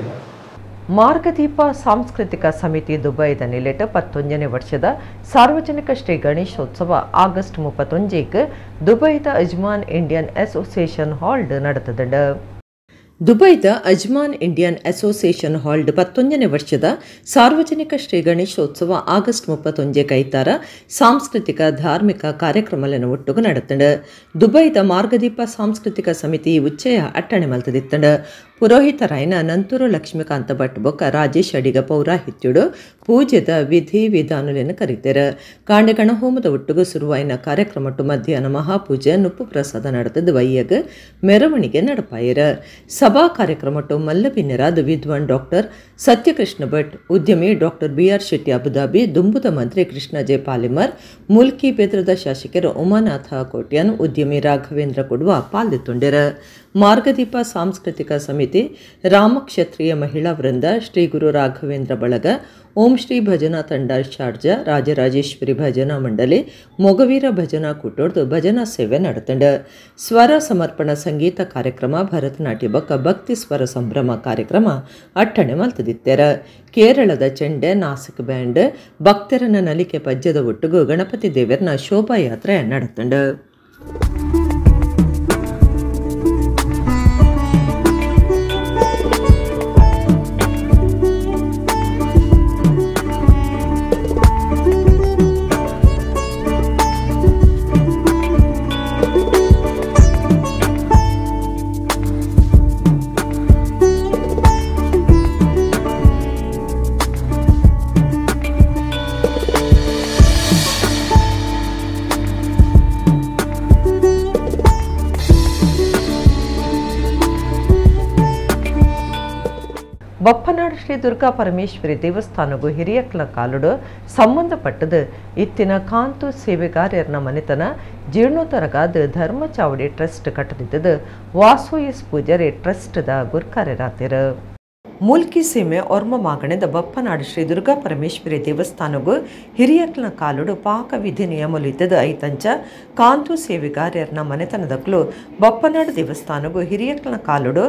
ಮಾರ್ಗದೀಪ ಸಾಂಸ್ಕೃತಿಕ ಸಮಿತಿ ದುಬೈದ ನಿಲೆಟ 11ನೇ ವರ್ಷದ ಸಾರ್ವಜನಿಕ ಶ್ರೀ ಗಣೇಶೋತ್ಸವ ಆಗಸ್ಟ್ 31ಕ್ಕೆ ದುಬೈದ ಅಜ್ಮಾನ್ ಇಂಡಿಯನ್ ಅಸೋಸಿಯೇಷನ್ ಹಾಲ್ ನಡೆತದಂಡ. ದುಬೈದ ಅಜ್ಮಾನ್ ಇಂಡಿಯನ್ ಅಸೋಸಿಯೇಷನ್ ಹಾಲ್ಡ್ 11ನೇ ವರ್ಷದ ಸಾರ್ವಜನಿಕ ಶ್ರೀ ಗಣೇಶೋತ್ಸವ ಆಗಸ್ಟ್ 31 ಕೈತಾರ ಸಾಂಸ್ಕೃತಿಕ ಧಾರ್ಮಿಕ ಕಾರ್ಯಕ್ರಮಗಳನ್ನು ಒಟ್ಟುಗು ನಡೆತಂಡ. ದುಬೈದ ಮಾರ್ಗದೀಪ ಸಾಂಸ್ಕೃತಿಕ ಸಮಿತಿ ಉಚ್ಚಯ ಅಟ್ಟಣೆ ಮಲ್ತದಿತ್ತಂಡ. ಪುರೋಹಿತರಾಯನ ನಂತೂರು ಲಕ್ಷ್ಮೀಕಾಂತ ಭಟ್ ಬೊಕ್ಕ ರಾಜೇಶ್ ಅಡಿಗ ಪೌರಾಹಿತ್ಯುಡು ಪೂಜೆದ ವಿಧಿ ವಿಧಾನಗಳನ್ನು ಕರೀತಾರೆ. ಕಾಂಡಗಣ ಹೋಮದ ಒಟ್ಟುಗು ಸುರುವಾಯಿನ ಕಾರ್ಯಕ್ರಮಟ್ಟು ಮಧ್ಯಾಹ್ನ ಮಹಾಪೂಜೆ ನುಪ್ಪು ಪ್ರಸಾದ ನಡೆತದ ವೈಯಗ ಮೆರವಣಿಗೆ ನಡಪಾಯರ. ಸಭಾ ಕಾರ್ಯಕ್ರಮಟ್ಟು ಮಲ್ಲಬಿನ್ನರಾದ ವಿದ್ವಾನ್ ಡಾಕ್ಟರ್ ಸತ್ಯಕೃಷ್ಣ ಭಟ್, ಉದ್ಯಮಿ ಡಾಕ್ಟರ್ ಬಿಆರ್ ಶೆಟ್ಟಿ ಅಬುಧಾಬಿ, ದುಂಬುದ ಮಂತ್ರಿ ಕೃಷ್ಣ ಜೆ ಪಾಲಿಮರ್, ಮುಲ್ಕಿ ಬೆದ್ರದ ಶಾಸಕರು ಉಮಾನಾಥ ಕೋಟ್ಯಾನ್, ಉದ್ಯಮಿ ರಾಘವೇಂದ್ರ ಕೊಡುವ ಪಾಲ್ದಿತ್ತುಂಡಿರ. ಮಾರ್ಗದೀಪ ಸಾಂಸ್ಕೃತಿಕ ಸಮಿತಿ, ರಾಮಕ್ಷತ್ರಿಯ ಮಹಿಳಾ ವೃಂದ, ಶ್ರೀ ಗುರು ರಾಘವೇಂದ್ರ ಬಳಗ, ಓಂ ಶ್ರೀ ಭಜನಾ ತಂಡ ಶಾರ್ಜಾ, ರಾಜರಾಜೇಶ್ವರಿ ಭಜನಾ ಮಂಡಳಿ, ಮೊಗವೀರ ಭಜನಾ ಕೂಟೋರ್ದು ಭಜನಾ ಸೇವೆ ನಡೆತಂಡ. ಸ್ವರ ಸಮರ್ಪಣ ಸಂಗೀತ ಕಾರ್ಯಕ್ರಮ, ಭರತನಾಟ್ಯ ಬಕ್ಕ ಭಕ್ತಿ ಸ್ವರ ಸಂಭ್ರಮ ಕಾರ್ಯಕ್ರಮ ಅಟ್ಟಣೆ ಮಲ್ತದಿತ್ತೆರ. ಕೇರಳದ ಚೆಂಡೆ, ನಾಸಿಕ್ ಬ್ಯಾಂಡ್, ಭಕ್ತರನ ನಲಿಕೆ ಪದ್ಯದ ಒಟ್ಟುಗು ಗಣಪತಿ ದೇವರನ ಶೋಭಾಯಾತ್ರೆ ನಡೆತಂಡ. ಬಪ್ಪನಾಡು ಶ್ರೀ ಶ್ರೀ ದುರ್ಗಾ ಪರಮೇಶ್ವರಿ ದೇವಸ್ಥಾನಗೂ ಹಿರಿಯಕ್ಲ ಕಾಲುಡು ಸಂಬಂಧಪಟ್ಟದು ಇತ್ತಿನ ಕಾಂತು ಸೇವೆಗಾರ್ಯರ್ನ ಮನೆತನ ಜೀರ್ಣೋತ್ತರಗಾದ ಧರ್ಮಚಾವಡಿ ಟ್ರಸ್ಟ್ ಕಟ್ಟದಿದ್ದದು ವಾಸು ಎಸ್ ಪೂಜಾರಿ ಟ್ರಸ್ಟ್ದ ಗುರ್ಕಾರ್ಯರಾತಿರು. ಮೂಲ್ಕಿ ಸೀಮೆ ಒರ್ಮ ಮಾಗಣದ ಬಪ್ಪನಾಡು ಶ್ರೀ ದುರ್ಗಾ ಪರಮೇಶ್ವರಿ ದೇವಸ್ಥಾನಗೂ ಹಿರಿಯಕ್ಲ ಕಾಲುಡು ಪಾಕ ವಿಧಿ ನಿಯಮಲು ಇದ್ದದ ಐತಂಚ ಕಾಂತು ಸೇವೆಗಾರ್ಯರ್ನ ಮನೆತನದಕ್ಲು ಬಪ್ಪನಾಡು ದೇವಸ್ಥಾನಗೂ ಹಿರಿಯಕ್ಲ ಕಾಲುಡು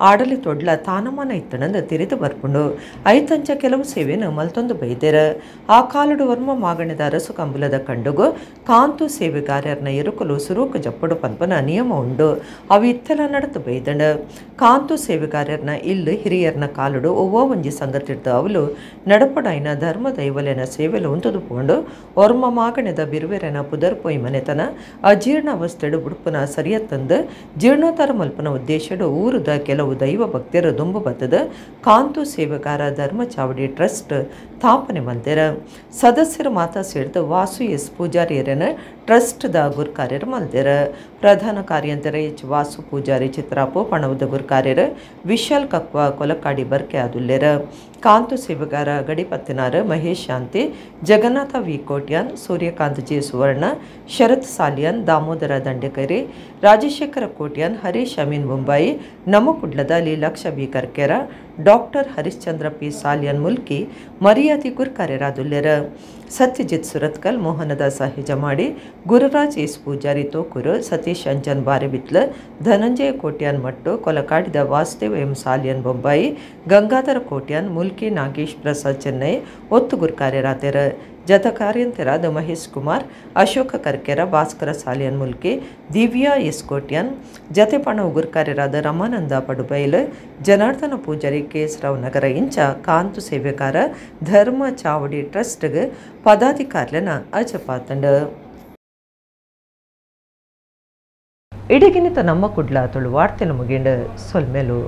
ಆಡಳಿತೊಡ್ಲ ತಾನಮಾನ ಇತ್ತಣಂದು ತಿರಿದು ಬರ್ಪುಂಡು. ಐತಂಚ ಕೆಲವು ಸೇವೆಯನ್ನು ಮಲ್ತೊಂದು ಬೈದೆರ. ಆ ಕಾಲುಡು ವರ್ಮ ಮಾಗಣದ ಅರಸು ಕಂಬುಲದ ಕಂಡುಗು ಕಾಂತು ಸೇವೆಗಾರ್ಯರ್ನ ಎರುಕಲು ಸುರೂಕು ಜಪ್ಪಡು ಪನ್ಪನ ನಿಯಮ ಉಂಡು. ಅವು ಇತ್ತೆಲ ನಡೆದು ಬೈದಂಡು. ಕಾಂತು ಸೇವೆಗಾರ್ಯರ್ನ ಇಲ್ಲು ಹಿರಿಯರ್ನ ಕಾಲುಡು ಒವ್ವ ಒಂಜಿ ಸಂಗತಿಡ್ದ ಅವಲು ನಡಪಡಾಯಿನ ಧರ್ಮ ದೈವಲೆನ ಸೇವೆಲು ಉಂತುದು ಪೋಂಡು. ಒರ್ಮ ಮಾಗಣದ ಬಿರುವೆರೆನ ಪುದರ್ಪೊಯ್ ಮನೆತನ ಅಜೀರ್ಣ ಅವಸ್ಥೆಡು ಬುಡ್ಪುನ ಸರಿಯತ್ತಂದು ಜೀರ್ಣೋತ್ತರ ಮಲ್ಪನ ಉದ್ದೇಶಡು ಊರುದ ಕೆಲವು ದೈವ ಭಕ್ತರು ದುಂಬು ಬತ್ತದ ಕಾಂತು ಸೇವೆಗಾರ ಧರ್ಮ ಚಾವಡಿ ಟ್ರಸ್ಟ್ ಸ್ಥಾಪನೆ ಮಲ್ದೆರ. ಸದಸ್ಯರು ಮಾತಾ ಸೇರಿದ ವಾಸು ಎಸ್ ಪೂಜಾರಿಯರನ ಟ್ರಸ್ಟ್ದ ಗುರ್ಕಾರ್ಯರು ಮಲ್ದೆರ. ಪ್ರಧಾನ ಕಾರ್ಯಂತರ ಎಚ್ ವಾಸು ಪೂಜಾರಿ ಚಿತ್ರಾಪು, ಪಣವುದ ಗುರ್ಕಾರ್ಯರು ವಿಶಾಲ್ ಕಕ್ವ ಕೊಲಕಾಡಿ ಬರ್ಕೆ ಆದುಲ್ಲೆರ. Kantu ಸೇವೆಗಾರ ಗಡಿಪತ್ತಿನಾರ್ Mahesh Shanti, Jagannatha V Kotian, Suryakant G Suvarna, Sharath Salian, Damodara Dandekari, Rajashekhara Kotian, Harish Amin Mumbai, ನಮ್ಮ ಕುಡ್ಲದ Leelaksha B Karkera, doctor Harishchandra P Salian Mulki ಮರ್ಯಾದಿ ಗುರ್ಕಾರ್ಯರಾದುಲ್ಲೆರ. ಸತ್ಯಜಿತ್ ಸುರತ್ಕಲ್, ಮೋಹನದಾಸ ಹೆಜಮಾಡಿ, ಗುರುರಾಜ್ ಎಸ್ ಪೂಜಾರಿ ತೋಕೂರು, ಸತೀಶ್ ಅಂಜನ್ ಬಾರೆಬಿತ್ಲ, ಧನಂಜಯ ಕೋಟ್ಯಾನ್ ಮಟ್ಟು, ಕೊಲಕಾಡಿದ ವಾಸುದೇವ ಎಂ ಸಾಲಿಯನ್ ಬೊಂಬಾಯಿ, ಗಂಗಾಧರ ಕೋಟ್ಯಾನ್ ಮುಲ್ಕಿ, ನಾಗೇಶ್ ಪ್ರಸಾದ್ ಚೆನ್ನೈ ಒತ್ತು ಗುರ್ಕಾರ್ಯರಾತೆರ. ಜತ ಕಾರ್ಯಂತರಾದ ಮಹೇಶ್ ಕುಮಾರ್, ಅಶೋಕ ಕರ್ಕೆರ, ಭಾಸ್ಕರ ಸಾಲಿಯನ್ ಮುಲ್ಕಿ, ದಿವ್ಯಾ ಎಸ್ ಕೋಟ್ಯಾನ್, ಜತೆಪಣ ಉಗುರ್ಕಾರ್ಯರಾದ ರಮಾನಂದ ಪಡುಬೈಲ್, ಜನಾರ್ದನ ಪೂಜಾರಿ ಕೆ ಎಸ್ ರಾವ್ ನಗರ ಇಂಚ ಕಾಂತು ಸೇವೆಗಾರ ಧರ್ಮ ಚಾವಡಿ ಟ್ರಸ್ಟ್ಗೆ ಪದಾಧಿಕಾರಿನ ಅಜಪಾತಂಡ. ಇಡಗಿನಿತ ನಮ್ಮ ಕುಡ್ಲ ತುಳು ವಾರ್ತೆಲು ಮುಗಿಂಡು ಸೊಲ್ಮೆಲು.